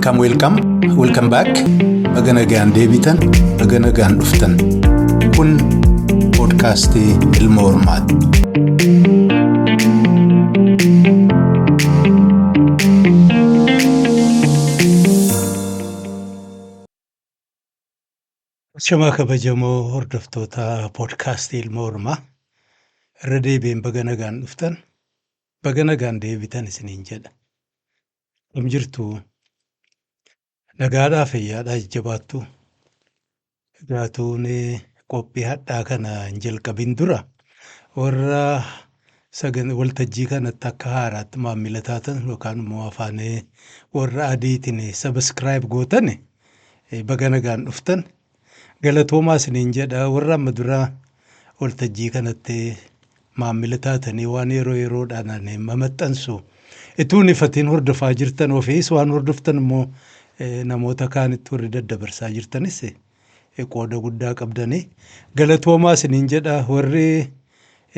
Welcome, welcome, welcome back. Baga nagaan deebitan, baga nagaan dhuftan. Kun poodkaastii Ilma Hormaati. Shamaa kabajamoo hordoftoota poodkaastii Ilma Hormaa. Irra deebiin baga nagaan dhuftan, baga nagaan deebitan isiniin jedha. Akkam jirtu? Nagaadhaa fayyaadhaa jajjabaattu. Egaatuun qophii hadhaa kana hin jalqabin dura warra waltajjii kanatti akka haaraatti maammila taatan yookaan immoo afaan warra adiitiin subscribe gootan baga nagaan dhuftan. Galatoomaa isiniin jedha. Warra amma dura waltajjii kanatti maammila taatanii waan yeroo yeroodhaan ani mamaxxansu utuu hin ifatiin hordofaa jirtan, ofiis waan hordoftan immoo namoota kaanitti warri daddabarsaa jirtanis qooda guddaa qabdanii. Galatoomaa isiniin jedha. Warri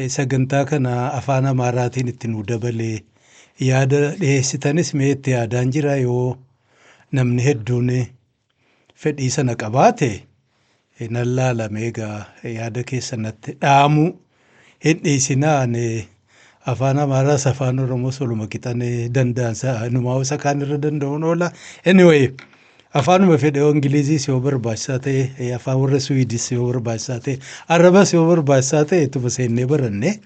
sagantaa kana afaan Amaaraatiin itti nuu dabalee yaada dhiyeessitanis mee itti yaadaan jira. Yoo namni hedduun fedhii sana qabaate nan laalame. Egaa yaada keessan natti dhaamuu hin dhiisinaa. Ani afaan Amaaraas afaan Oromoos waluma qixan danda'an, numaa isa kaan irra danda'uun oola. Anyway, afaanuma fedhe, yoo Ingiliziis yoo barbaachisaa ta'e, afaan warra Suwiidis yoo barbaachisaa ta'e, Arabas yoo barbaachisaa ta'e, ittuma seennee baranne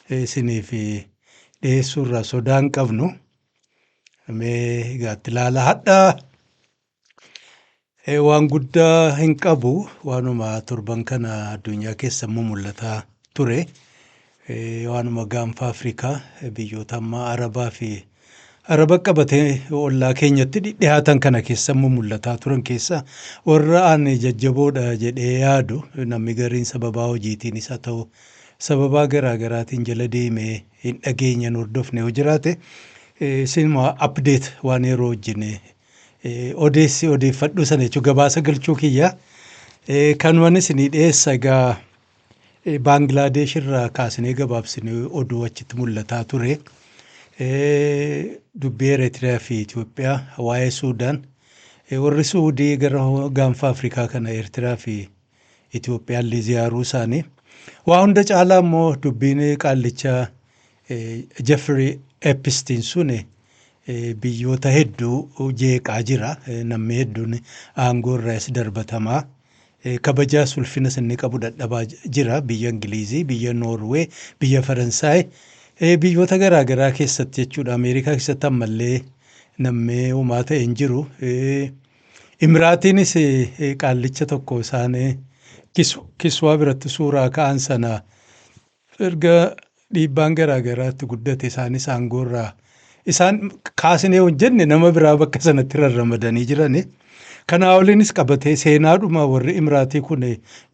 isiniif dhiyeessuu irraa sodaa hin qabnu. Mee egaa itti ilaala. Hadhaa waan guddaa hin qabu, waanuma torban kana addunyaa keessa immoo mul'ataa ture. Waanuma gaanfa Afrikaa biyyoota amma Arabaa fi Araba qabatee ollaa keenyatti dhihaatan kana keessa immoo mul'ataa turan keessa warra ani jajjaboodha jedhee yaadu, namni gariin sababaa hojiitiinis haa ta'u sababaa garaa garaatiin jala deemee hin dhageenye, hin hordofne yoo jiraate, isinuma update waan yeroo wajjin odeessi odeeffadhu sana jechuun gabaasa galchuu kiyya. Kanumaan isinii dhiyeessa. Egaa Baangilaadesh irraa kaasnee gabaabsinee oduu achitti mul'ataa ture. Dubbii Eritiriyaa fi Itoophiyaa, waa'ee Suudaan, warri Suudii gara gaanfa Afrikaa kana Eertiraa fi Itoophiyaallee ziyaaruu isaanii. Waa hunda caalaa immoo dubbiin qaallicha Jeffrey Epstein sun biyyoota hedduu jeeqaa jira. Namni hedduun aangoo irraas darbatamaa. Kabajaas ulfinas inni qabu dadhabaa jira. Biyya Ingilizii, biyya Noorwee, biyya Faransaay, biyyoota garaa garaa keessatti jechuudha. Ameerikaa keessatti ammallee namni homaa ta'e hin jiru. Imiraatiinis qaallicha tokko isaan kiswaa biratti suuraa ka'an sana erga dhiibbaan garaa garaatti guddate isaanis aangoorraa isaan kaasnee hin jenne, nama biraa bakka sanatti rarramadanii jirani. Kanaa oliinis qabatee seenaadhuma warri Imiraatii kun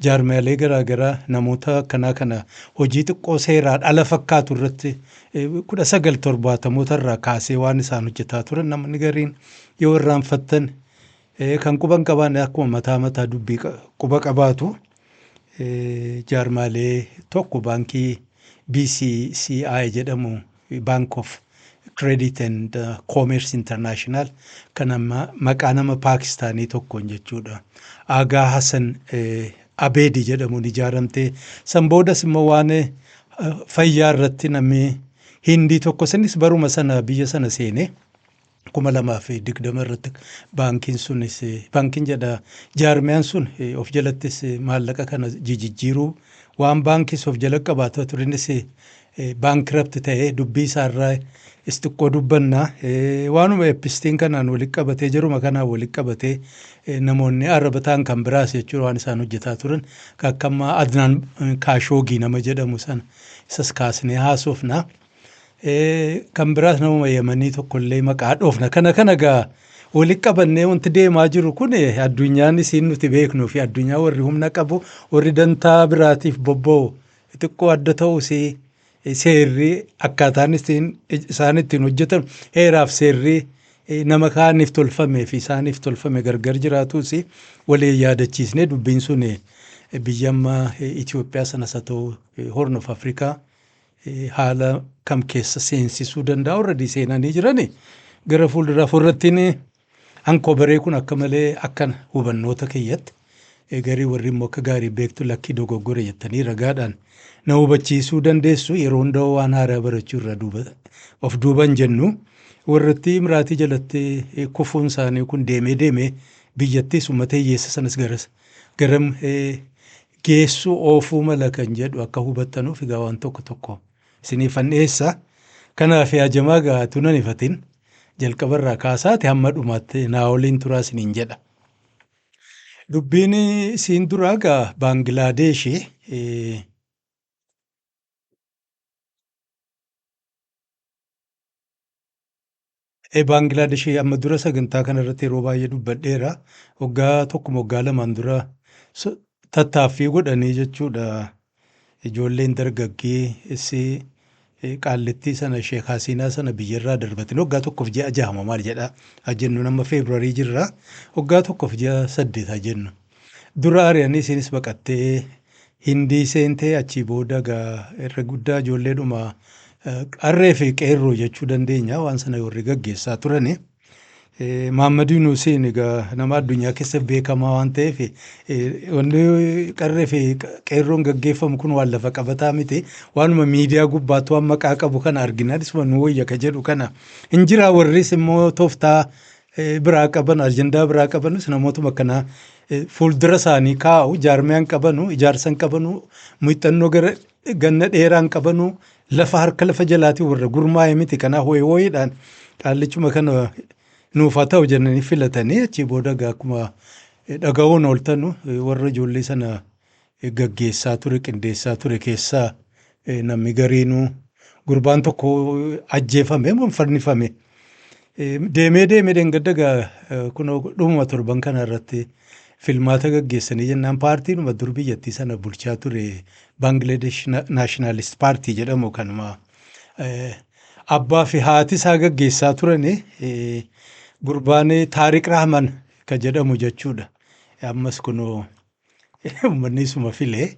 jaarmiyaalee garaa garaa namoota akkanaa kana hojii xiqqoo seeraan ala fakkaatu irratti 1970moota irraa kaasee waan isaan hojjetaa turan namni gariin yoo irraanfattan, kan quban qabaanne akkuma mataa mataa dubbii quba qabaatu. Jaarmaalee tokko baankii BCCI jedhamu, Bank of Credit and Commerce International, kan amma maqaa nama Paakistaanii tokkoon jechuudha. Aagaa Hassan Abeedi jedhamuun ijaaramte. San boodas immoo waan fayyaa irratti namni Hindii tokko sanis baruma sana biyya sana seene 2020 irratti baankiin sunis, baankiin jedha, jaarmiyaan sun of jalattis maallaqa kana jijjiiruu waan baankiis of jala qabaatu turinis bankrupt ta'ee dubbii isaarraa is xiqqoo dubbannaa. Waanuma Epstein kanaan walitti qabatee, jiruma kanaan walitti qabatee, namoonni Araba ta'an kan biraas jechuudha waan isaan hojjetaa turan akka amma Adnaan Kaashoogii nama jedhamu sana isas kaasnee haasofna. Kan biraas namuma Yemanii tokkollee maqaa dhoofna. Kana gaa walitti qabannee wanti deemaa jiru kun addunyaan isiin nuti beeknuu fi addunyaa warri humna qabu, warri dantaa biraatiif bobba'u xiqqoo adda ta'us, seerri akkaataan isaan ittiin hojjetan, heeraaf seerri nama kaaniif tolfamee fi isaaniif tolfame gargar jiraatus waliin yaadachiisnee, dubbiin sun biyya amma Itoophiyaa sanas haa ta'u Horn of Africa haala kam keessa seensisuu danda'a, already seenanii jirani, gara fuulduraa fuuldurattiin Ankobaree kun akka malee akkana hubannoota kiyyatti garii warri immoo akka gaarii beektu lakkii dogoggore jettanii ragaadhaan na hubachiisuu dandeessu. Yeroo hunda waan haaraa barachuu irraa duuba of duuban jennu. Warratti Imiraatii jalatti kufuun isaanii kun deemee deemee biyyattis uummata hiyyeessa sanas garas garam geessuu oofuu mala kan jedhu akka hubattanuuf egaa waan tokko tokko isiniifan dhiyeessa. Kanaaf yaajamaa gaatu nan ifatin jalqabarraa kaasaati hamma dhumaatti naa waliin turaa isiniin jedha. Dubbiin isiin duraa egaa Baangilaadeeshi. Baangilaadesh amma dura sagantaa kanarratti yeroo baay'ee dubbadheera. Waggaa tokkuma waggaa lamaan dura tattaaffii godhanii jechuudha. Ijoolleen dargaggee isii qaallittii sana Sheek Hasiinaa sana biyyarraa darbatanii waggaa tokkoof ji'a jahama maal jedha haa jennu, nama Feebruwarii jirra, waggaa tokkoof ji'a 8 haa jennu. Dura ari'anii isinis baqattee Hindii seentee, achii booda egaa irra guddaa ijoolleedhuma qarree fi qeerroo jechuu dandeenya waan sana warri gaggeessaa turani. Mahammad Yunusiin egaa nama addunyaa keessa beekamaa waan ta'eef, wanni qarree fi qeerroon gaggeeffamu kun waan lafa qabataa miti. Waanuma miidiyaa gubbaatti waan maqaa qabu kana arginaan isuma nu wayya ka jedhu kana. Hin jiraa, warris immoo tooftaa biraa qaban, ajandaa biraa qabanus namootuma akkanaa fuuldura isaanii kaa'u. Jaarmiyaan qabanu, ijaarsan qabanu, muuxannoo gara ganna dheeraan qabanu, lafa harka lafa jalaatiin warra gurmaa'e miti. Kanaaf ho'i ho'iidhaan qaallichuma kana nuuf haa ta'u jennanii filatanii, achii booda egaa akkuma dhaga'uun ooltanu warra ijoollee sana gaggeessaa ture, qindeessaa ture keessaa namni gariinuu gurbaan tokko ajjeefame moo fannifame. Deemee deemee dheengadda egaa kunoo dhumuma torban kana irratti filmaata gaggeessanii jennaan, paartiinuma dur biyyattii sana bulchaa ture, Bangladesh Nationalist Party jedhamu, kanuma abbaa fi haati isaa gaggeessaa turani, gurbaan Taariq Rahman ka jedhamu jechuudha. Ammas kunoo uummanni isuma filee.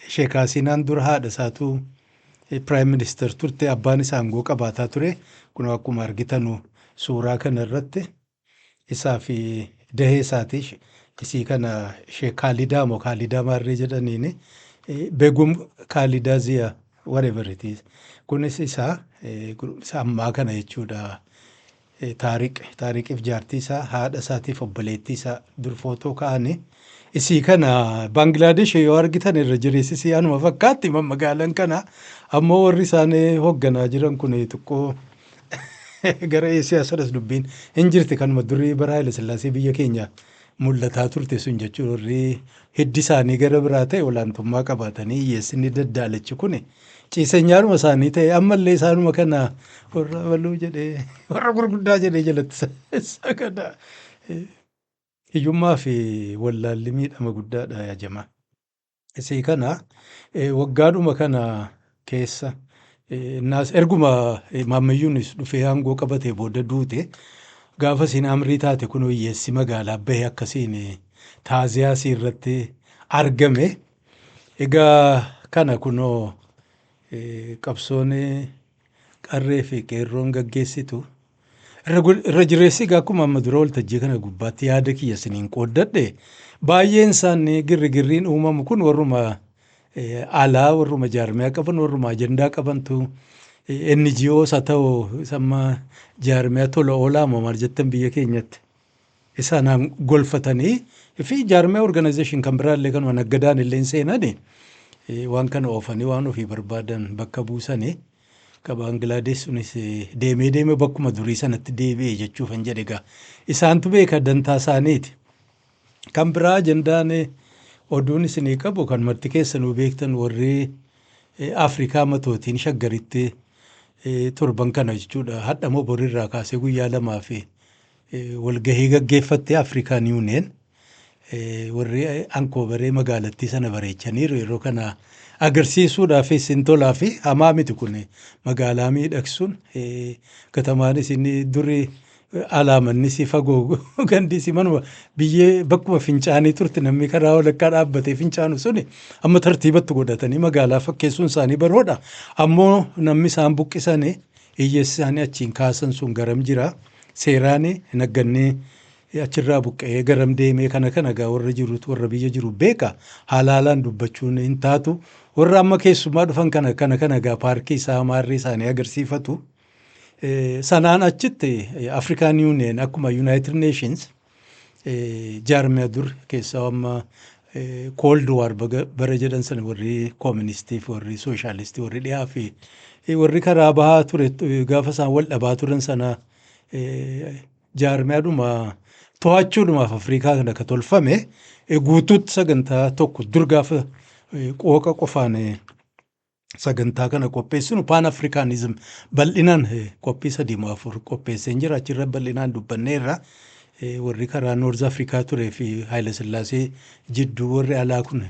Sheek Hasinaan dura haadha isaatu prime minister turte, abbaan isaa aangoo qabaataa ture. Kun akkuma argitanu suuraa kana irratti isaa fi dahee isaati. Isii kana Sheek Kaalidaa moo Kaalidaa Maarree jedhaniini, Begum Kaalidaa Ziyaa, whatever it is. Kunis isaa isa ammaa kana jechuudha. Taariq Taariqiif jaartii isaa, haadha isaatiif obboleettii isaa dur footoo ka'anii. Isii kana Baangilaadesh yoo argitan irra jireessi anuma fakkaatti magaalaan kana. Ammoo warri isaan hoogganaa jiran kun xiqqoo gara Eesiyaa sanas dubbiin hin jirti, kanuma durii bara Haile Sillaasee biyya keenya mul'ataa turte sun jechuun, warri hiddi isaanii gara biraa ta'e olaantummaa qabaatanii, hiyyeessinni daddaalachi kun ciisanyaadhuma isaanii ta'e, ammallee isaanuma kana warra baluu jedhee, warra gurguddaa jedhee jalatti sagada. Hiyyummaa fi wallaalli miidhama guddaadha yaa jamaa. Isii kana waggaadhuma kana keessa naas erguma Maammayyuunis dhufee aangoo qabatee booda duute. Gaafa isiin amrii taate kun hiyyeessi magaalaa bahe akkasiin taaziyaa isii irratti argame. Egaa kana kunoo qabsoon qarree fi qeerroon gaggeessitu irra jireessi egaa akkuma amma dura waltajjii kana gubbaatti yaada kiyya isiniin qooddadhe, baay'een isaanii girrigirriin uumamu kun warruma alaa, warruma jaarmiyaa qaban, warruma ajandaa qabantu, NGOs haa ta'u, amma jaarmiyaa tola oolaa moo maal jettan biyya keenyatti isaanaan golfatanii fi jaarmiyaa organization kan biraallee kanuma naggadaan illee seenani waan kana oofanii waan ofii barbaadan bakka buusanii. Ka Baangilaadesh sunis deemee deemee bakkuma durii sanatti deebi'e jechuufan jedhe. Egaa isaantu beeka, dantaa isaaniiti. Kan biraa ajandaan oduun isinii qabu kan marti keessanuu beektan, warri Afrikaa matootiin Shaggaritti torban kana jechuudha, hadha moo borirraa kaasee guyyaa lamaa fi walgahii gaggeeffatte African Union. Warri ankoobaree magaalattii sana bareechaniiru yeroo kana agarsiisuudhaafis hin tolaa fi hamaa miti kun magaalaa miidhagsuun. Katamaan isin duri alaamannis fagoo gandisi manuma biyyee bakkuma fincaanii turte, namni karaa walakkaa dhaabbatee fincaanu suni amma tartiibatti godhatanii magaalaa fakkeessuun isaanii baroodha. Ammoo namni isaan buqqisanii, hiyyeessi isaanii achiin kaasan sun garam jira? Seeraan naggannee achirraa buqqa'ee garam deemee kana kana gaa warra jirutu warra biyya jiru beeka. Halaalaan dubbachuun hin taatu. Warra amma keessumaa dhufan kana kana kana gaa paarkii isaa maarree isaanii agarsiifatu. Sanaan achitti African Union akkuma United Nations jaarmiyaa dur keessaa amma Cold War bara jedhan sana warri kooministii fi warri sooshaalistii, warri dhiyaa fi warri karaa bahaa ture gaafa isaan wal dhabaa turan sana jaarmiyaadhuma to'achuudhumaaf Afrikaa kana ka tolfame guutuutti sagantaa tokko dur gaafa qooqa qofaan sagantaa kana qopheessinu Pan Africanism bal'inaan qophii sadii moo afur qopheesseen jira. Achirra bal'inaan dubbanneerra. Warri karaa North Afrikaa turee fi Haayila Sillaasee jidduu warri alaa kun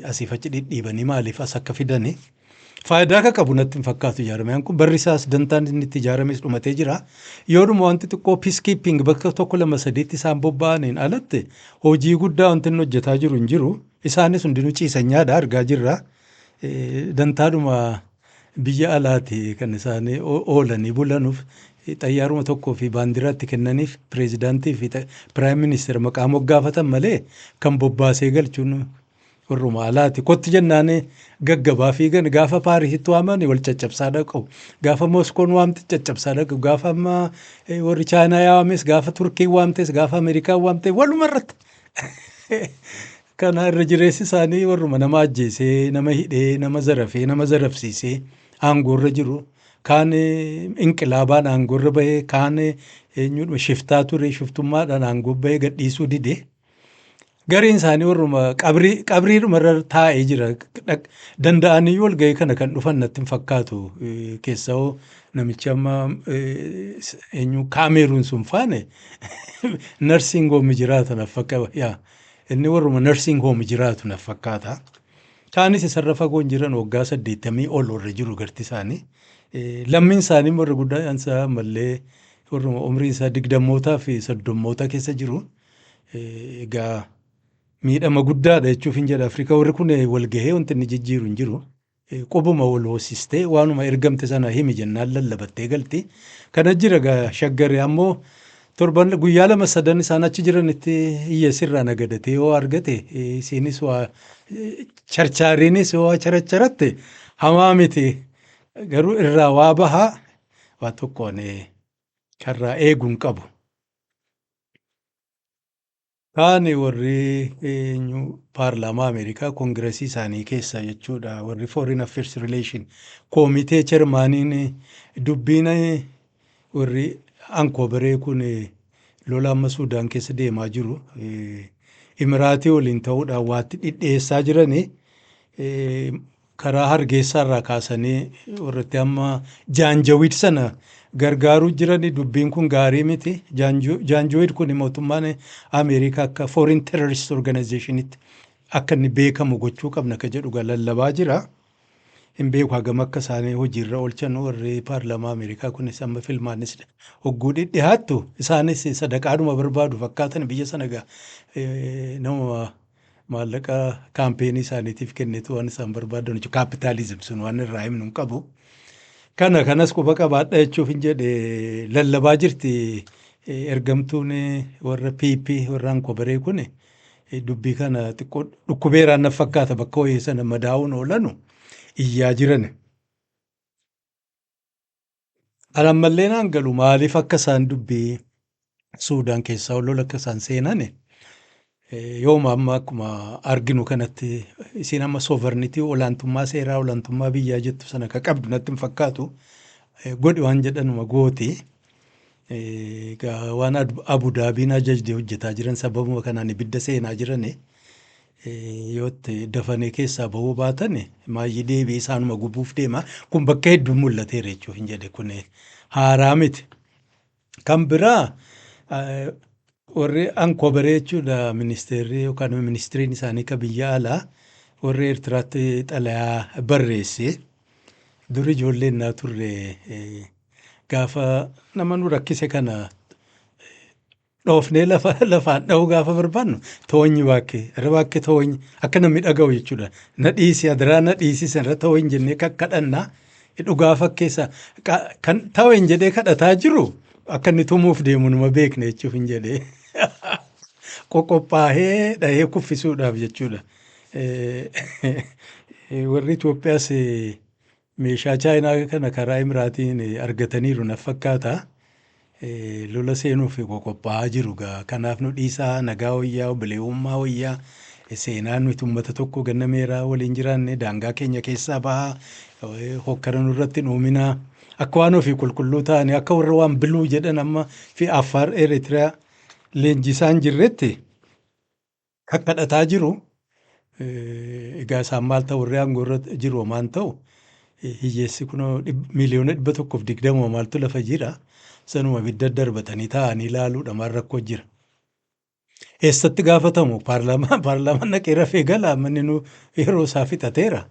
asiif achi dhidhiibanii maaliif as akka fidani. Faayidaa akka qabu natti hin fakkaatu. Jaarmiyaan kun barri isaas dantaan inni itti ijaarames dhumatee jira. Yoodhuma wanti xiqqoo peacekeeping bakka tokko lama sadiitti isaan bobba'aniin alatti hojii guddaa wanti inni hojjetaa jiru hin jiru. Isaanis hundinuu ciisanyaadha, argaa jirra. Dantaadhuma biyya alaati kan isaan oolanii bulanuuf xayyaaruma tokkoo fi baandiraatti kennaniif pireezidaantii fi prime minister maqaa moggaafatan malee kan bobbaasee galchuun warruma alaati. Kotti jennaan gaggabaa fiigan. Gaafa Paarisitti waaman wal caccabsaa dhaqu. Gaafa Mooskoon waamte caccabsaa dhaqu. Gaafa amma warri Chaayinaa yaames, gaafa Turkiin waamtes, gaafa Ameerikaan waamte waluma irratti. Kana irra jireessi isaanii warruma nama ajjeesee, nama hidhee, nama zarafee, nama zarafsiisee aangoorra jiru. Kaan inqilaabaan aangoorra bahee, kaan eenyudha shiftaa ture, shiftummaadhaan aangoo bahee gadhiisuu dide. Gariin isaanii warruma qabrii qabriidhuma irra taa'ee jira. Danda'anii walgahii kana kan dhufan natti hin fakkaatu. Keessaa namichi amma eenyu Kaameeruun sun faane nursing home jiraatu na fakkaata. Yaa, inni warruma nursing home jiraatu na fakkaata. Kaanis isarra fagoo hin jiran, waggaa 80 ol warra jiru garti isaanii. Lammiin isaanii warra guddaan isaa ammallee warruma umriin isaa digdammootaa fi soddommoota keessa jiru. Egaa miidhama guddaadha jechuuf hin jedha. Afrikaa warri kun walgahee wanti inni jijjiiru hin jiru. Qubuma wal hoosistee waanuma ergamte sana himi jennaan lallabattee galti. Kana jira egaa. Shaggare ammoo torban guyyaa lama sadan isaan achi jiranitti hiyyeessirraa nagadatee yoo argate, isiinis waa charchaariinis yoo characharatte hamaa miti. Garuu irraa waa bahaa waa tokkoon karraa eeguu hin qabu. Kaani warri eenyu paarlaamaa Ameerikaa koongiresii isaanii keessa jechuudha, warri Foreign Affairs Relation Committee chairmaniin dubbiin warri ankoobaree kun lola amma Suudaan keessa deemaa jiru Imiraatii waliin ta'uudhaan waatti dhidheessaa jiranii karaa Hargeysaa irraa kaasanii warratti amma Jaanjawiid sana gargaaruu jiranii dubbiin kun gaarii miti. Jaanjawiid kun mootummaan Ameerikaa akka foreign terrorist organizationitti akka inni beekamu gochuu qabna ka jedhu lallabaa jira. Hin beeku hagam akka isaanii hojiirra oolchan. Warri paarlaamaa Ameerikaa kunis amma filmaanis hogguu dhidhiyaattu isaanis sadaqaadhuma barbaadu fakkaatan. Biyya sana egaa nama maallaqa campaignii isaaniitiif kennitu waan isaan barbaadan jechuudha. Capitalism sun waan irraa himnu hin qabu. Kana kanas quba qabaadha jechuuf hin jedhe. Lallabaa jirti ergamtuun warra PP, warra ankobaree kun dubbii kana xiqqoo dhukkubeeraan na fakkaata, bakka wayii sana madaa'uun oolanu iyyaa jiran. Ani ammallee naan galu maaliif akka isaan dubbii Suudaan keessaa lola akka isaan seenan. Yooma amma akkuma arginu kanatti isiin amma sovereignty, olaantummaa seeraa, olaantummaa biyyaa jettu sana ka qabdu natti hin fakkaatu. Godhi waan jedhanuma gooti. Egaa waan Abu Daabiin ajajde hojjetaa jiran, sababuma kanaan ibidda seenaa jirani. Yoo itti dafanii keessaa bahuu baatan maayyii deebii isaanuma gubuuf deema. Kun bakka hedduun mul'ateera jechuuf hin jedhe, kun haaraa miti. Kan biraa warri ankobaree jechuudha, ministeerri yookaan ministiriin isaanii ka biyya alaa warri Eertiraatti xalayaa barreesse. Dur ijoolleen naa turre gaafa nama nu rakkise kana dhoofnee lafa lafaan dha'uu gaafa barbaannu, "Toonyi baakkee irra baakkee toonyi," akka namni dhaga'u jechuudha. "Na dhiisi, adiraa na dhiisi, sanirra toonyi," jennee kakkadhannaa dhugaa fakkeessa kan ta'u jedhee kadhataa jiru. Akka inni tumuuf deemu numa beekne jechuuf hin jedhee. Qoqophaa'ee dhahee kuffisuudhaaf jechuudha. Warri Itoophiyaas meeshaa Chaayinaa kana karaa Imiraatiin argataniiru na fakkaata. Lola seenuuf qophaa'aa jiru gaa. Kanaaf nu dhiisaa, nagaa wayyaa, obboleewwummaa wayyaa, seenaa nuti uummata tokko gannameeraa waliin jiraanne, daangaa keenya keessaa bahaa, hokkara nurratti hin uuminaa. Akka waan ofii qulqulluu ta'anii, akka warra waan biluu jedhan amma fi Affaar, Eritiriyaa leenjisaan jirretti kakkadhataa jiru. Egaa isaan maal ta'u, warri aangoo irra jiru homaan ta'u, hiyyeessi kunoo 120,000,000 maaltu lafa jira. Sanuma ibidda darbatanii taa'anii ilaaluudha, maal rakkoo jira. Eessatti gaafatamu? Paarlaamaan dhaqee rafee gala, manni nu yeroo isaa fixateera.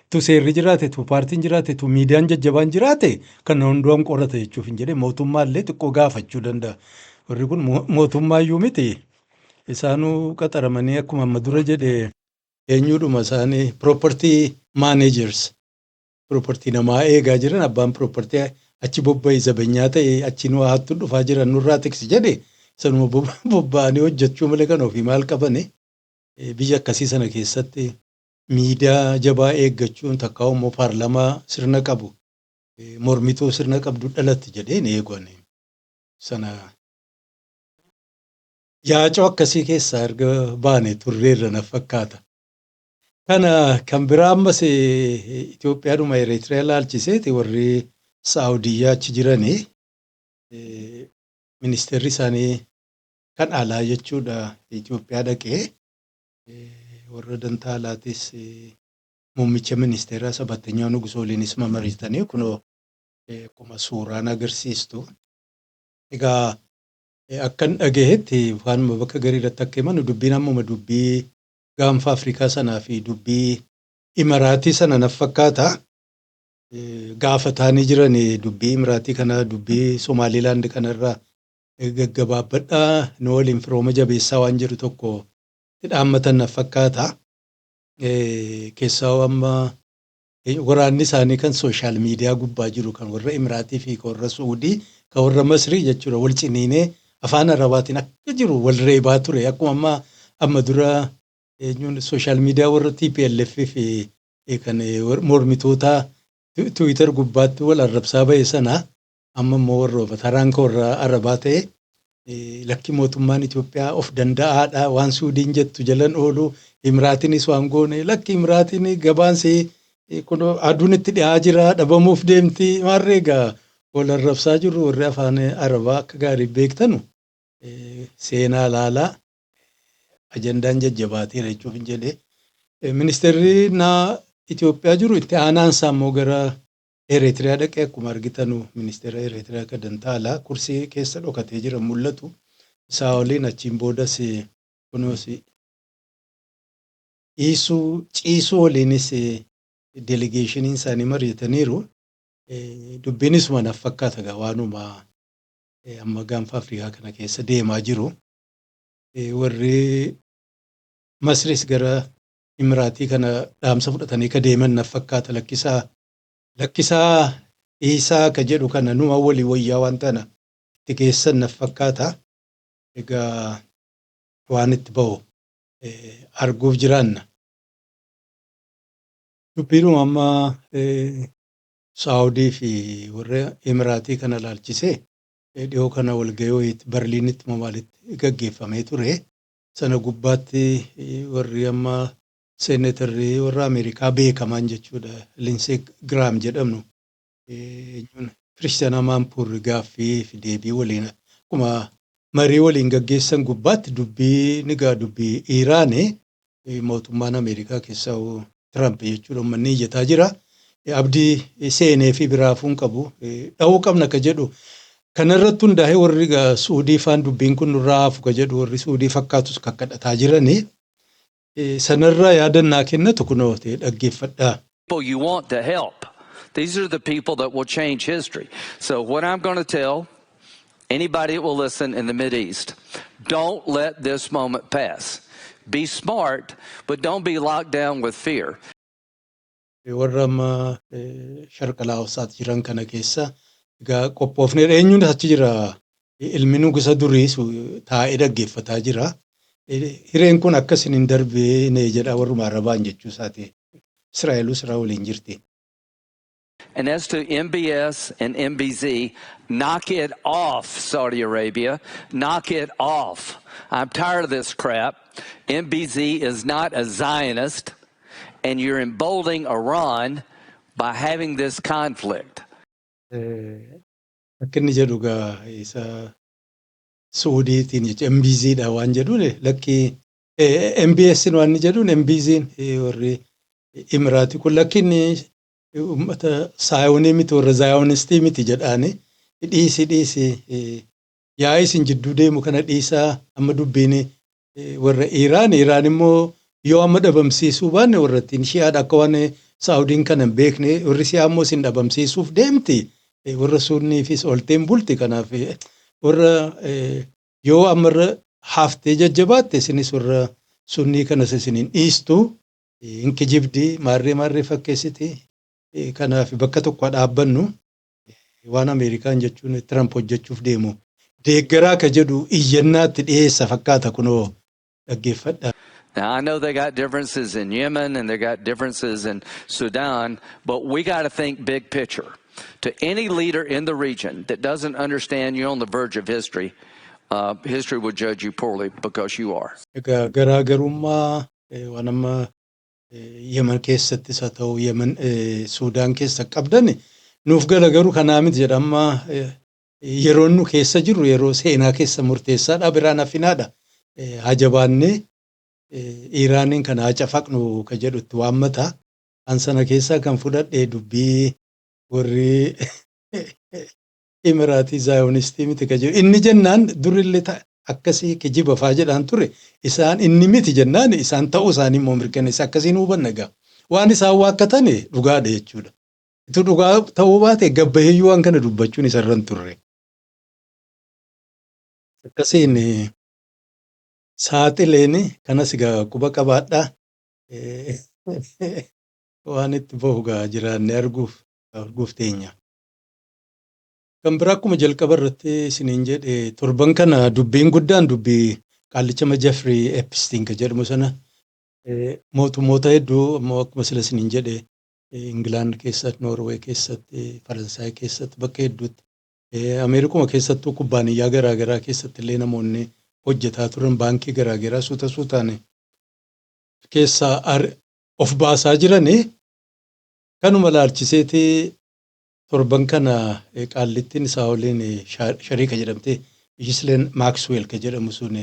Tu seerri jiraate, tu paartiin jiraate, tu miidiyaan jajjabaan jiraate, kana hundumaan qorata jechuuf hin jedhe, mootummaallee xiqqoo gaafachuu danda'a. Warri kun mootummaayyuu miti. Isaanuu qaxaramanii, akkuma amma dura jedhe, eenyuudhuma isaanii, property managers, property namaa eegaa jiran, abbaan property achi bobba'e zabanyaa ta'e, achi nu hattu dhufaa jiran nurraa tiksi jedhe, sanuma bobba'anii hojjechuu malee kan ofii maal qabane? Biyya akkasii sana keessatti miidiyaa jabaa eeggachuun takka immoo paarlamaa sirna qabu, mormituu sirna qabdu dhalatti jedheen eegu ani. Sana yaacoo akkasii keessaa erga baane turreerra na fakkaata. Kana kan biraa ammas Itoophiyaadhuma Eritiriyaa laalchiseeti, warri Saawudiyyaa achi jiranii ministeerri isaanii kan alaa jechuudha Itoophiyaa dhaqee, warra dantaa alaatis muummicha ministeeraa Sabattanyoo Nugusoo waliinis mamariitanii, kunoo akkuma suuraan agarsiistu. Egaa akkan dhagahetti, waanuma bakka garii irratti akka himan, dubbiin ammuma dubbii gaanfa Afrikaa sanaa fi dubbii Imiraatii sana na fakkaata. Gaafataanii jiran dubbii Imiraatii kana, dubbii Somaalilaand kanarraa gaggabaabbadhaa, nu waliin firooma jabeessaa waan jedhu tokko dhaammatan na fakkaata. Keessaa amma waraanni isaanii kan social media gubbaa jiru, kan warra Imiraatii fi kan warra Suudii, kan warra Masrii jechuudha, wal ciniinee afaan Arabaatiin akka jiru wal reebaa ture. Akkuma amma dura eenyuun social media warra TPLF fi kan mormitoota Twitter gubbaatti wal arrabsaa bahe sana, amma immoo warra taraan kan warra Arabaa ta'e, lakki, mootummaan Itoophiyaa of danda'aadha, waan Suudiin jettu jalan oolu, Imiraatiinis waan goone, lakki, Imiraatiin gabaansee kun aduun itti dhiyaa jira, dhabamuuf deemti, maarree egaa wal arrabsaa jiru. Warri afaan Arabaa akka gaarii beektanu seenaa laalaa, ajandaan jajjabaateera jechuuf hin jedhee. Ministeerri naa Itoophiyaa jiru itti aanaan isaa immoo gara Eritiriyaa dhaqee, akkuma argitanu ministeera Eritiriyaa kan dantaa alaa kursii keessa dhokatee jiran mul'atu. Isaa waliin achiin boodas kunuus dhiisuu ciisuu waliinis delegationiin isaanii mari'ataniiru. Dubbiinis naaf fakkaata gaa waanuma amma gaanfa Afrikaa kana keessa deemaa jiru. Warri Masris gara Imiraatii kana dhaamsa fudhatanii ka deeman naaf fakkaata, lakkisaa, lakkisaa, dhiisaa ka jedhu kana, numa walii wayyaa waan tana itti geessan naaf fakkaata. Egaa waan itti bahu arguuf jiraanna. Dubbiinuma amma Saawudii fi warra Imiraatii kana laalchisee dhiyoo kana walgahii wayiitti Berliinitti moo maalitti gaggeeffamee ture. Sana gubbaatti warri amma seenetarri warra Ameerikaa beekaman jechuudha, Lindsey Graham jedhamu, eenyuun, Kiristiyan Amaanpuur gaaffii fi deebii waliin akkuma marii waliin gaggeessan gubbaatti, dubbii ni gaa dubbii Iiraanii mootummaan Ameerikaa keessaa Tiraamp jechuudha uummanni iyyataa jira. Abdii seenee fi biraafuun qabu dha'uu qabna ka jedhu kanarratti hundaa'ee, warri egaa Suudii faan dubbiin kun nurraa hafu ka jedhu, warri Suudii fakkaatus kakkadhataa jiranii. Sanarraa yaadannaa kennatu kunoo dhaggeeffadhaa. People you want to help. These are the people that will change history. So what I'm going to tell anybody that will listen in the Mideast, don't let this moment pass. Be smart, but don't be locked down with fear. Warra amma sharqalaa jiran kana keessa egaa qophoofnee, eenyuun achi jira? Ilmi nugusa duriis taa'ee dhaggeeffataa jira. Hireen kun akka isin hin darbine jedha warruma Arabaan jechuu isaati. Israa'eluu Israa'el waliin jirti. And as to MBS and MBZ, knock it off, Saudi Arabia. Knock it off. I'm tired of this crap. MBZ is not a Zionist, and you're emboldening Iran by having this conflict. Akka inni jedhu gaa isa Suudiitiin jecha MBZdha waan jedhuun, lakki MBS waan inni jedhuun, MBZ'n warri Imiraatii kun lakki inni uummata Saayonii miti, warra Zaayonistii miti jedhaani, dhiisi dhiisi, yaa'ii isin jidduu deemu kana dhiisaa. Amma dubbiin warra Iraan, Iraan immoo yoo amma dhabamsiisuu baanne warra ittiin Shi'aadha, akka waan Saawudiin kana hin beekne, warri Shi'aa immoo isin dhabamsiisuuf deemti, warra Sunniifis olteen bulti. Kanaaf warra yoo ammarra haftee jajjabaatte isinis warra Sunnii kanas isin hin dhiistu, hin kijibdi, maarree maarree fakkeessiti. Kanaaf bakka tokko dhaabbannu, waan Ameerikaan jechuun Tiramp hojjechuuf deemu deeggaraa ka jedhu iyyannaatti dhiyeessa fakkaata. Kunoo dhaggeeffadha. Now, I know they got differences in Yemen and they got differences in Sudan, but we got to think big picture. To any leader in the region that doesn't understand you're on the verge of history, history will judge you poorly because you are. Egaa garaagarummaa waan amma Yemen keessattis haa ta'u Yemen, Suudaan keessa qabdan nuuf gala, garuu kanaa miti jedha. Amma yeroon nu keessa jirru yeroo seenaa keessa murteessaadha, biraan hafinaadha. Haa jabaannee Iraaniin kana haa cafaqnu ka jedhutti waammata. An sana keessaa kan fudhadhe dubbii warri Imiraatii Zaayonistii miti ka jedhu. Inni jennaan durillee akkasii kijiba faa jedhaan ture. Isaan inni miti jennaan isaan ta'uu isaanii immoo mirkaneessa, akkasiin hubanna egaa. Waan isaan waakkatan dhugaadha jechuudha. Itu dhugaa ta'uu baate gabbaheeyyuu waan kana dubbachuun isarra hin turre. Akkasiin saaxileen kanas egaa quba qabaadhaa. Waan itti bahu gaa jiraannee arguuf teenya. Kan biraa, akkuma jalqaba irratti isiniin jedhe, torban kana dubbiin guddaan dubbii qaallicha Jeffrey Epstein ka jedhamu sana. Mootummoota hedduu ammoo akkuma sila isiniin jedhe Ingilaand keessatti, Noorwee keessatti, Faransaay keessatti, bakka hedduutti, Ameerikuma keessattuu kubbaaniyyaa garaagaraa keessatti illee namoonni hojjetaa turan baankii garaagaraa suuta suutaan keessaa of baasaa jiranii. Kanuma laalchiseeti torban kana qaallittiin isaa waliin shariika jedhamtee Ghislaine Maxwell ka jedhamu sun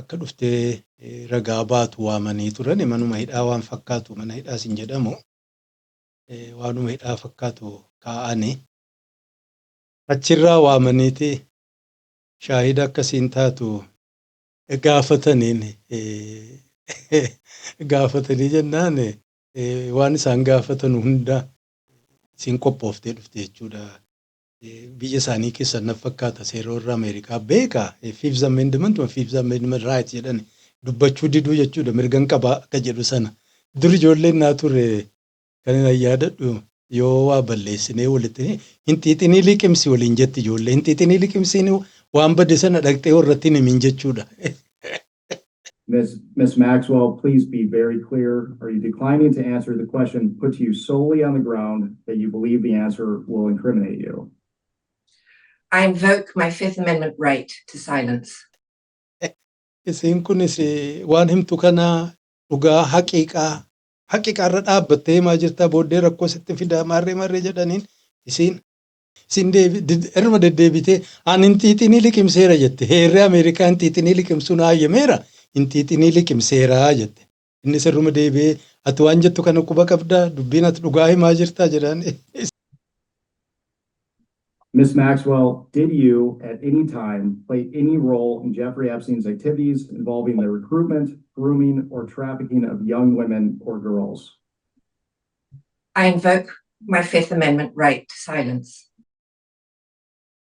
akka dhuftee ragaa baatu waamanii turan. Manuma hidhaa waan fakkaatu, mana hidhaas hin jedhamu, waanuma hidhaa fakkaatu kaa'anii achirraa waamaniiti shaahida akkasiin taatu gaafataniin. Gaafatanii jennaan waan isaan gaafatan hunda isiin qophooftee dhufte jechuudha. Biyya isaanii keessa na fakkaata seera warra Ameerikaa beeka. Fifth Amendment, Fifth Amendment right jedhan, dubbachuu diduu jechuudha, mirgan qabaa akka jedhu sana. Dur ijoolleen naa ture kan hin yaadadhu, yoo waa balleessinee walitti hin xiixinii liqimsi waliin jetti ijoollee, hin xiixinii liqimsiin waan bade sana dhaqxee warratti hin himin jechuudha. Ms. Maxwell, please be very clear. Are you declining to answer the question put to you solely on the ground that you believe the answer will incriminate you? I invoke my Fifth Amendment right to silence. Isiin kunis waan himtu kana dhugaa haqiiqaa irra dhaabbattee himaa jirta, booddee rakkoo sitti fidaa maarree maarree jedhaniin, isiin irma deddeebitee ani hin xiixinii liqimseera jette. Heerri Ameerikaa hin xiixinii liqimsuun hayyameera, hin xiixinii liqimseera jette. Inni sirruma deebi'ee ati waan jettu kana quba qabdaa, dubbiin ati dhugaa himaa jirtaa jedhaan. Ms. Maxwell, did you at any time play any role in Jeffrey Epstein's activities involving the recruitment, grooming, or trafficking of young women or girls? I invoke my Fifth Amendment right to silence.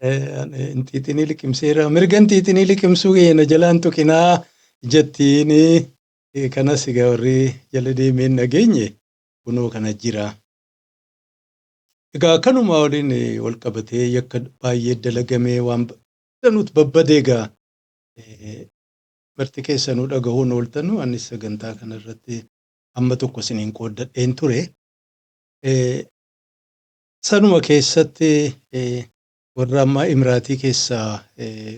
Hin xiixinii liqimseera, mirga hin xiixinii liqimsuu keenya jalaan tuqinaa jettiin. Kanas egaa warri jala deemee hin dhageenye kunoo kana jira. Egaa kanuma waliin wal qabatee yakka baay'ee dalagamee waan Danuutu babbadee egaa marti keessanuu dhagahuun ooltanu, anis sagantaa kanarratti amma tokko isiniin qooddadheen ture. Sanuma keessatti warra amma Imiraatii keessaa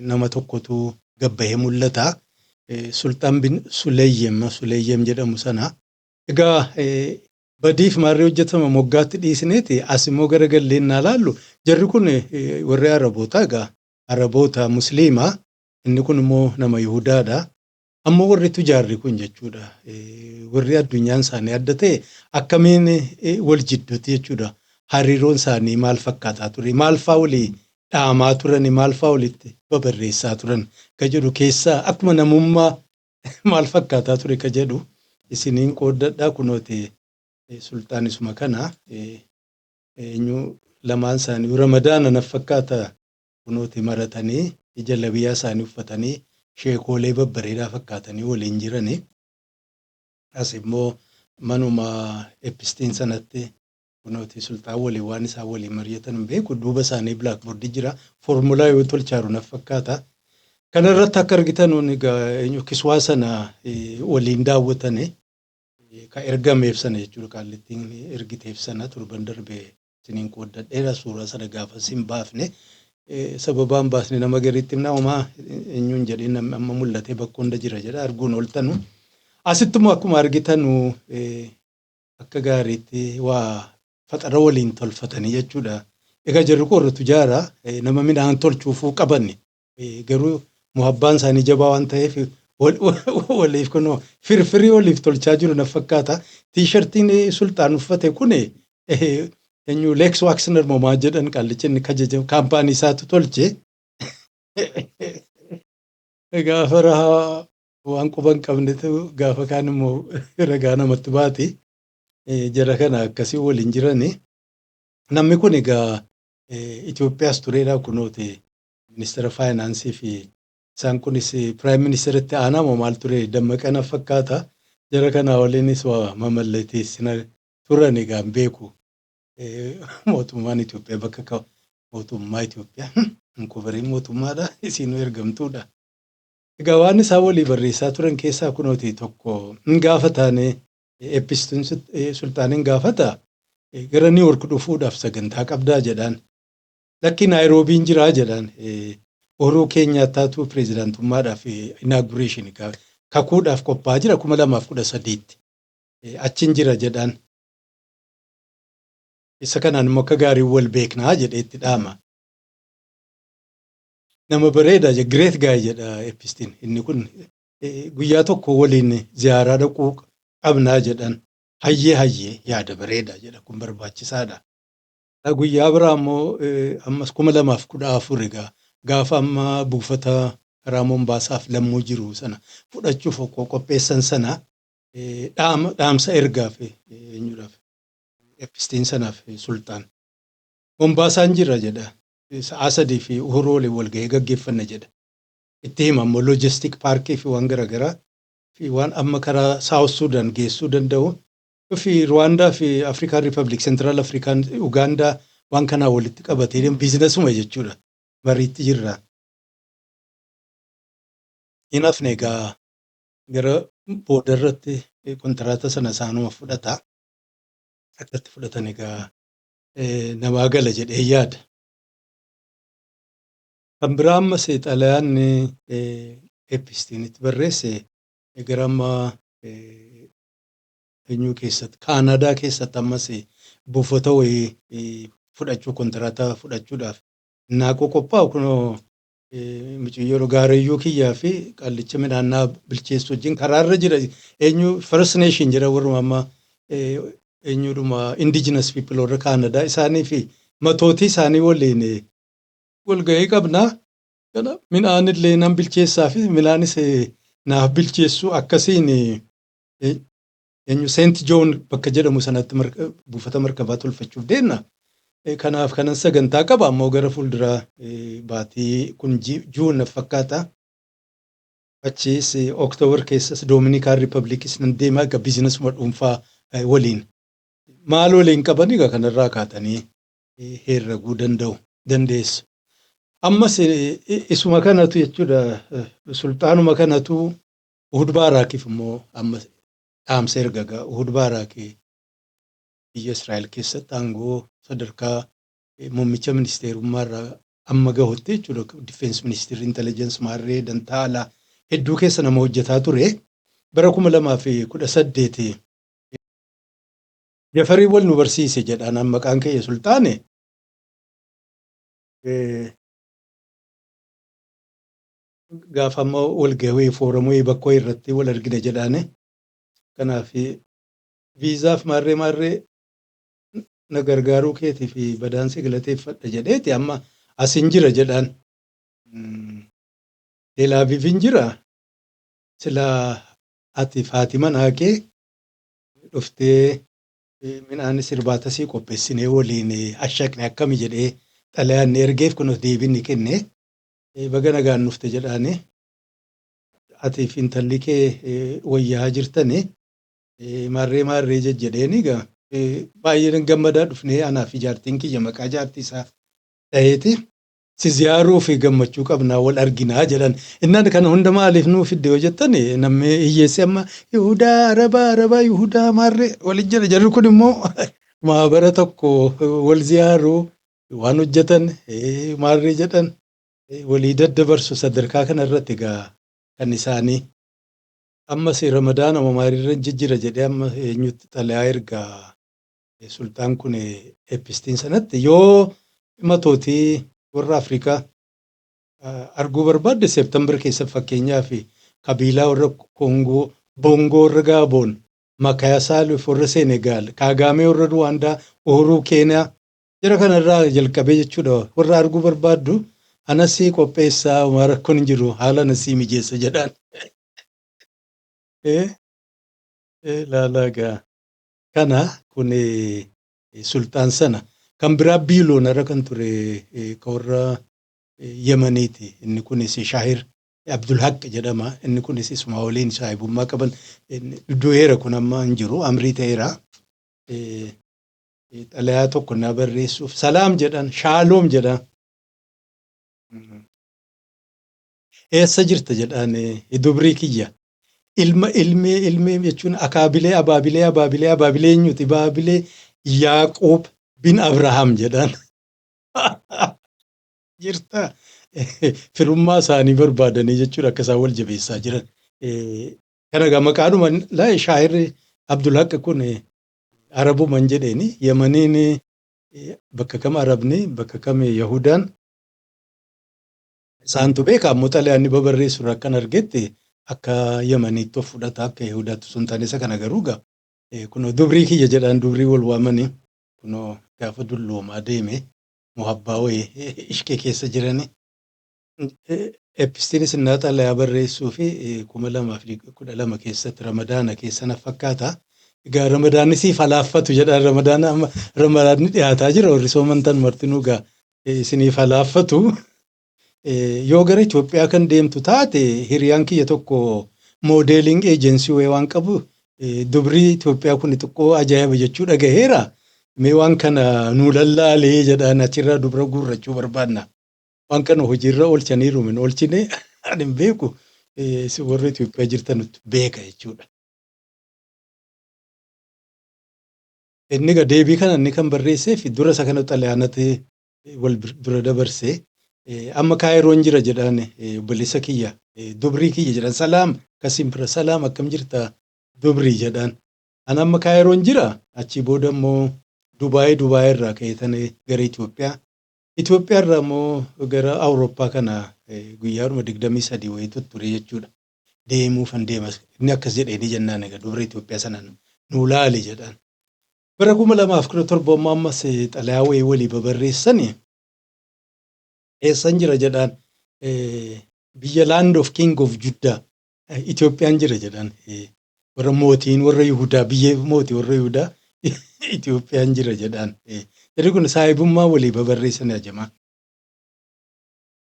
nama tokkotu gabbahee mul'ata. Sultaan bin Suleeyyem jedhamu sana. Egaa badiif maarree hojjetama moggaatti dhiisneeti as immoo garagallee naa laallu, jarri kun warri Arabootaa, egaa Araboota Musliimaa, inni kun immoo nama Yihudaadha. Ammoo warri tujaarri kun jechuudha, warri addunyaan isaanii adda ta'e akkamiin wal jidduutti jechuudha. Hariiroon isaanii maal fakkaataa ture? Maal faa walii dhaamaa turani? Maal faa walitti babarreessaa turan? Ka jedhu keessaa akkuma namummaa maal fakkaataa ture ka jedhu isiniin qooddadhaa. Kunooti sultaan isuma kana, eenyu, lamaan isaanii Ramadaana na fakkaata, kunooti maratanii jallabiyaa isaanii uffatanii sheekoolee babbareedaa fakkaatanii waliin jirani. As immoo manuma Eppistiin sanatti kunooti sultaan waliin waan isaan waliin mari'atan hin beeku. Duuba isaanii blackboardii jira. Foormulaa yoo tolchaaru na fakkaata. Kana irratti akka argitan egaa eenyu kiswaa sana waliin daawwatani, ka ergameef sana jechuudha, qaallittiin ergiteef sana torban darbe isiniin qooddadheera. Suuraa sana gaafa isin baafne, sababaan baasne nama gariitti himna, homaa eenyuun jedhee namni amma mul'atee bakka hunda jira jedha, arguun ooltanu. Asitti immoo akkuma argitanu akka gaariitti waa faxara waliin tolfatanii jechuudha. Egaa jarri kun warra tujaara, nama midhaan tolchuufuu qaban, garuu muhabbaan isaanii jabaa waan ta'eef waliif kunoo firfirii waliif tolchaa jiru na fakkaata. T-shirtiin sultaan uffate kun eenyu, Lex Waxner moo maal jedhan, qaallichi inni kajaja kaampaanii isaatu tolche. Gaafa rahaa waan quba hin qabnetu gaafa kaan immoo ragaa namatti baati. Jara kana akkasii waliin jirani. Namni kun egaa Itoophiyaas tureedha, kunooti ministeera faayinaansii fi isaan kunis prime ministeritti aanaa moo maal ture, Dammaqaa na fakkaata. Jara kana waliinis waa mamalleteessina turan, egaa hin beeku. Mootummaan Itoophiyaa bakka mootummaa Itoophiyaa hin kubariin mootummaadha, isiinuu ergamtuudha. Egaa waan isaan walii barreessaa turan keessaa kunooti tokko hin gaafataane, Eppistiin sultaaniin gaafata, gara New York dhufuudhaaf sagantaa qabdaa jedhaan. Lakki, Naayiroobiin jiraa jedhaan. Uhuruu Keenyattaatu pireezidaantummaadhaaf inauguration kakuudhaaf qophaa'aa jira 2013tti. Achin jira jedhaan. Isa kanaan immoo akka gaarii wal beeknaa jedhee itti dhaama. Nama bareeda, great guy jedha Eppistiin. Inni kun guyyaa tokko waliin ziyaaraa dhaquu qabnaa jedhan. Hayyee, hayyee, yaada bareeda jedha, kun barbaachisaadha. Guyyaa biraa immoo ammas 2014 egaa gaafa amma buufata karaa Mombaasaaf Lammuu jiru sana fudhachuuf qopheessan sana dhaamsa ergaaf, eenyuudhaaf, Eppistiin sanaaf sultaan. Mombaasaan jira jedha. Sa'aa 3 fi Uhuruu waliin walgahii gaggeeffanna jedha. Itti hima ammoo logistic parkii fi waan garaagaraa fi waan amma karaa South Sudan geessuu danda'u fi Ruwaandaa fi African Republic, Central African, Ugaandaa waan kanaa walitti qabatee businessuma jechuudha. Mariitti jirra. Hin hafne egaa, gara boodarratti kontiraata sana isaanuma fudhata. Akkatti fudhatan egaa namaa gala jedhee yaada. Kan biraa ammas xalayaan Eppistiinitti barreesse gara amma eenyuu keessatti, Kaanadaa keessatti ammas buufata wayii fudhachuu, kontiraata fudhachuudhaaf naaqoo qophaa'u, kunoo mucayyoo gaariyyuu kiyyaa fi qaallicha midhaan naa bilcheessu wajjin karaarra jira. Eenyu, First Nation jedha, warruma amma eenyudhuma, indigenous people warra Kaanadaa isaanii fi matootii isaanii waliin walgahii qabnaa. Kana midhaan illee nan bilcheessaa fi midhaanis naaf bilcheessu, akkasiin eenyu, Saint John bakka jedhamu sanatti buufata markabaa tolfachuuf deemna. Kanaaf kanan sagantaa qaba ammoo gara fuulduraa baatii kun June fakkaata. Achiis October keessas Dominican Republicis nan deema, egaa businessuma dhuunfaa waliin. Maal waliin qaban egaa kanarraa kaatanii herreguu danda'u dandeessu. Ammas isuma kanatu jechuudha, sulxaanuma kanatu Uhud Baaraakiif immoo amma dhaamsa erga ga'a. Uhud Baaraakii biyya Israa'el keessatti aangoo sadarkaa muummicha ministeerummaa irraa amma gahutti jechuudha. Defense ministeerri, intelligence, maarree dantaa alaa hedduu keessa nama hojjetaa ture. Bara 2018 Jafarii wal nu barsiise jedhaan, maqaan kiyya sulxaane. Gaafa amma wal gahee foorumii bakkoo irratti wal argine jedhaane. Kanaaf viizaaf maarree maarree na gargaaruu keetii fi badaansi galateeffadha jedheeti, amma asin jira jedhaan. Teelaaviivin jira. Silaa ati haati manaa kee dhuftee midhaan sirbaata sii qopheessinee waliin ashaqne akkami jedhee xalayaan ni ergeef, kun deebiin ni kenne. Baga nagaan dhufte jedhaani. Atiif intalli kee wayyaa jirtani, maarree maarree jejjedheeni egaa baay'ee gammadaa dhufnee, anaaf jaartiin kiyya, maqaa jaartii isaa dhaheeti, si ziyaaruu fi gammachuu qabnaa, wal arginaa jedhan. Innaan kana hunda maaliif nuu fidde yoo jettan, namni hiyyeessi amma Yihudaa, Arabaa, Arabaa, Yihudaa, maarree waliin jira. Jarri kun immoo maabara tokko wal ziyaaruu, waan hojjetan maarree jedhan walii daddabarsu. Sadarkaa kana irratti egaa kan isaanii. Ammas Ramadaana maariirra jijjira jedhee amma eenyutti xalayaa ergaa sultaan kun Eppistiin sanatti. Yoo matootii warra Afrikaa arguu barbaadde September keessa, fakkeenyaaf kabiilaa warra Koongoo, Boongoo warra Gaaboon, Makaya Saalif warra Senegaal, Kaagaamee warra Ruwaandaa, Uhuruu Keeniyaa, jara kanarraa jalqabee jechuudha, warra arguu barbaaddu anasii qopheessaa, waan rakkoon hin jiru, haala anasii mijeessa jedhaan. Ilaalaa gaa. Kana kun sultaan sana. Kan biraa billionaire kan ture kan warra Yemeniiti. Inni kunis Shaahir Abdul Haq jedhama. Inni kunis isuma waliin saahibummaa qaban. Du'eera, kun amma hin jiru. Amrii ta'eera. Xalayaa tokko na barreessuuf salaam jedhan, shaaloom jedhan. Eessa jirta jedhaan, dubrii kiyya. Ilma ilmee ilmee jechuun akaabilee abaabilee abaabilee abaabilee eenyuti? Baabilee Yaaqoob bin Abrahaam jedhaan. Jirta, firummaa isaanii barbaadanii jechuudha, akka isaan wal jabeessaa jiran. Kana egaa maqaadhuma Shaahirri Abdulhaq kun Arabuman jedheeni. Yemeniin bakka kam Arabni, bakka kam Yahudaan, isaantu beeka. Ammoo xalayaanni babarreessu irraa akkan argetti akka Yemeniitti of fudhata, akka Yahudaatti sun taane. Isa kana garuu gaa kunoo dubrii kiyya jedhaan, dubrii wal waamanii, kunoo gaafa dulloomaa deeme muhabbaa wayii ishqee keessa jirani. Epistiinis innaa xalayaa barreessuu fi 2012 keessatti Ramadaana keessa na fakkaata. Egaa Ramadaanni siif halaaffatu jedhaan. Ramadaana, amma Ramadaanni dhiyaataa jira, warri soomantan martinuu egaa isiniif halaaffatu. Yoo gara Itoophiyaa kan deemtu taate, hiriyaan kiyya tokko modeling agency wayii waan qabu, dubrii Itoophiyaa kun xiqqoo ajaa'iba jechuu dhagaheera. Mee waan kana nuu lallaalee jedhaan, achirraa dubra guurrachuu barbaanna. Waan kana hojiirra oolchaniiru min oolchine ani hin beeku. Isin warra Itoophiyaa jirtanutti beeka jechuudha. Inni egaa deebii kana inni kan barreesseef dura isa kana xalayaanatti wal dura dabarse. Amma Kaayiroon jira jedhaan, obboleessa kiyya, dubrii kiyya jedhan, salaam kasiin bira, salaam, akkam jirta dubrii jedhaan. Ani amma Kaayiroon jira, achii booda immoo Dubaayii, Dubaayii irraa ka'eetan gara Itoophiyaa. Itoophiyaa irraa immoo gara Awurooppaa kana guyyaadhuma 23 wayii tutture jechuudha. Deemuufan deema. Inni akkas jedheeni jennaan, egaa dubra Itoophiyaa sanaan nuu laali jedhaan. Bara 2017 immoo ammas xalayaa wayii walii babarreessani. Eessan jira jedhaan, biyya Land of King of Judah, Itoophiyaan jira jedhaan. Warra mootiin warra Yihudaa, biyya mootii warra Yihudaa Itoophiyaan jira jedhaan. Jarri kun saahibummaa walii babarreessani ajamaa.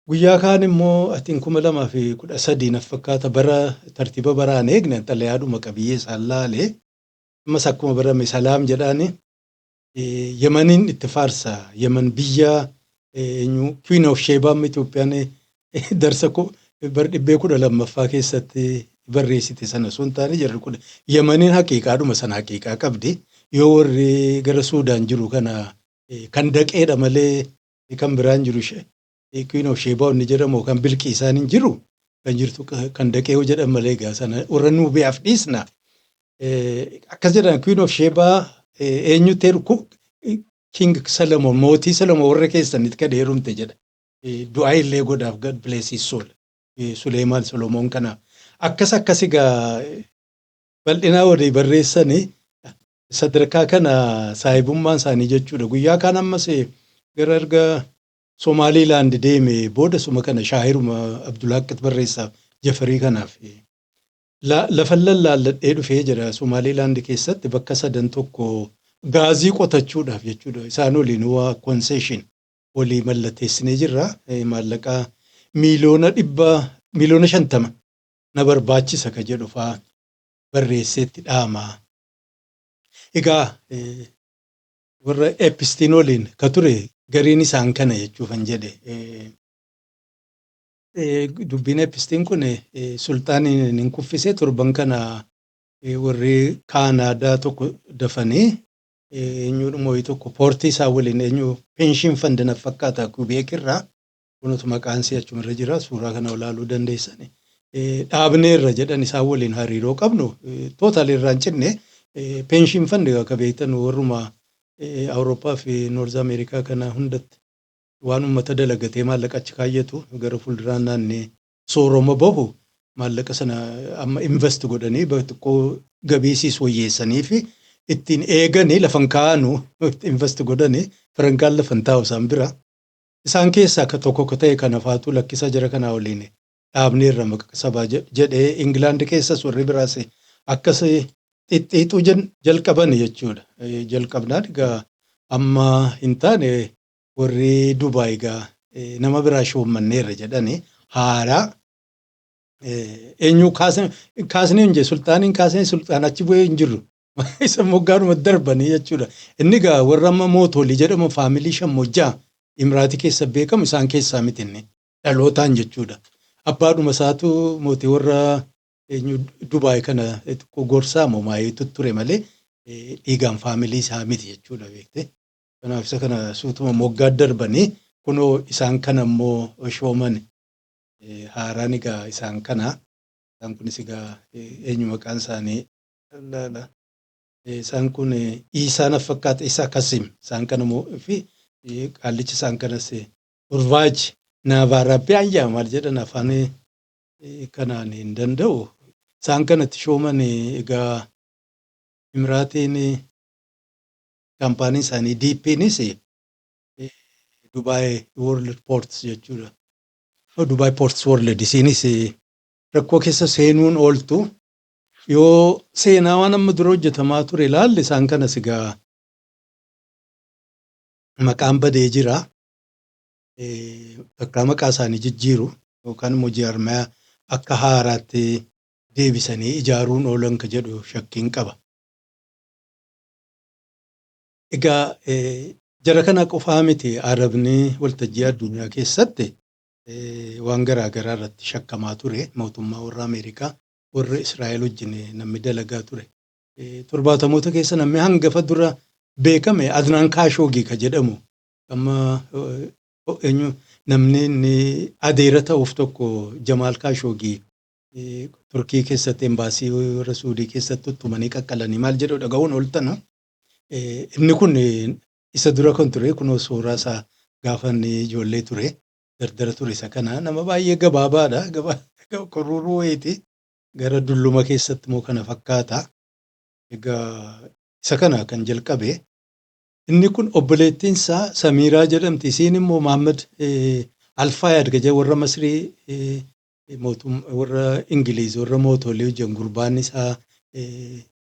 Guyyaa kaan immoo atiin 2013 naf fakkaata, bara tartiiba baraan eegne, xalayaadhuma qabiyyee isaan laale. Ammas akkuma barame salaam jedhaani. Yemeniin itti faarsa. Yemen biyya Eenyu Queen of Sheba amma Itoophiyaan darsa bar dhibbee 12ffaa keessatti barreessite sana osoo hin taane, jarri kun Yemeniin haqiiqaadhuma sana haqiiqaa qabdi. Yoo warri gara Suudaan jiru kana kan daqeedha malee kan biraan jiru, Queen of Sheba inni jedhamu kan Bilqiisaan hin jiru, kan jirtu kan daqee yoo jedhan malee, egaa sana warra Nuubiyaaf dhiisna. Akkas jedhan, Queen of Sheba eenyutti King Solomon, mootii Solomon warra keessanitti kan heerumte jedha. Du'aa illee godhaaf, God bless his soul. Suleemaan Solomoon kana. Akkas akkas egaa bal'inaa walii barreessanii sadarkaa kana saahibummaan isaanii jechuudha. Guyyaa kaan ammas gara erga Somaaliilaand deeme booda suma kana shaahiruma Abdulhaqqit barreessaaf Jafarii kanaaf. Lafan lallaalladhee dhufee jira, Somaaliilaand keessatti bakka sadan tokko gaazii qotachuudhaaf jechuudha. Isaan waliin waa concession walii mallatteessinee jirra. Maallaqa 100,000,000 50,000,000 na barbaachisa ka jedhu faa barreesseetti dhaama. Egaa warra Epstein waliin ka ture gariin isaan kana jechuufan jedhe. Dubbiin Epstein kun sulxaaniin hin kuffisee. Torban kana warri Kaanaadaa tokko dafanii eenyuudhuma wayii tokko poortii isaa waliin, eenyu, pension fund na fakkaata, Quebec irraa kunutu maqaan isii achumarra jira, suuraa kana ilaaluu dandeessani. Dhaabneerra jedhan, isaan waliin hariiroo qabnu total irraa hin cinne. Pension fund akka beektan warruma Awurooppaa fi North Ameerikaa kana hundatti waan uummata dalagatee maallaqa achi kaayyatu, gara fuulduraan naannee sooroma bahu maallaqa sana amma invest godhanii xiqqoo gabiisiis wayyeessanii fi ittiin eeganii lafan kaa'anu, invest godhanii farankaan lafan taa'u isaan bira. Isaan keessaa akka tokko akka ta'e kana faatu lakkisa jara kanaa waliin dhaabneerra maqaa sabaa jedhee. Ingilaand keessas warri biraas akkas xixxiixuu jalqaban jechuudha. Jalqabnaan egaa amma hin taane, warri Dubaay egaa nama biraa shoommanneerra jedhanii haaraa eenyu kaasnee hin jee, sulxaaniin kaasnee, sulxaan achi bu'ee hin jiru. Isa moggaadhuma darbanii jechuudha. Inni egaa warra amma mootolii jedhamu family shammojjaa Imiraatii keessa beekamu isaan keessaa miti inni dhalootaan jechuudha. Abbaadhuma isaatu mootii warra eenyu Dubaay kana xiqqoo gorsaa moo maayiitu ture malee dhiigaan family isaa miti jechuudha, beekte. Kanaaf isa kana suutuma moggaa darbanii kunoo isaan kana immoo shooman. Haaraan egaa isaan kana. Isaan kunis egaa eenyu maqaan isaanii laala. Isaan kun Iisaa na fakkaata, Isaa Kasim isaan kana fi qaallichi isaan kanas Urvaaj Naavaarabbiyaayyaa maal jedhan, afaan kanaan hin danda'u. Isaan kanatti shooman. Egaa Imiraatiin kaampaanii isaanii DP'nis Dubaay World Ports jechuudha. Dubaay Ports World isiinis rakkoo keessa seenuun ooltu. Yoo seenaa waan amma dura hojjetamaa ture ilaalle, isaan kanas egaa maqaan badee jira. Bakka maqaa isaanii jijjiiru yookaan immoo jaarmaya akka haaraatti deebisanii ijaaruun oolan ka jedhu shakkiin qaba. Egaa jara kana qofaa miti, Arabni waltajjii addunyaa keessatti waan garaa garaa irratti shakkamaa ture, mootummaa warra Ameerikaa, warra Israa'el wajjin namni dalagaa ture. Torbaatamoota keessa namni hangafa dura beekame Adnaan Kaashoogii ka jedhamu, amma eenyu namni inni adeera ta'uuf tokko Jamaal Kaashoogii Turkii keessatti embaasii warra Suudii keessatti tuttumanii qaqqalanii maal jedhu dhaga'uun ooltanu. Inni kun isa dura kan ture, kunoo suuraa isaa gaafa inni ijoollee ture, dardara ture isa kana. Nama baay'ee gabaabaadha. Koruruu wayiiti. Gara dulluma keessatti immoo kana fakkaata. Egaa isa kana kan jalqabe. Inni kun obboleettiin isaa Samiiraa jedhamti. Isiin immoo Mahammad Alfaayaad jedhu, warra Masrii, warra Ingiliiz, warra mootolii wajjin, gurbaan isaa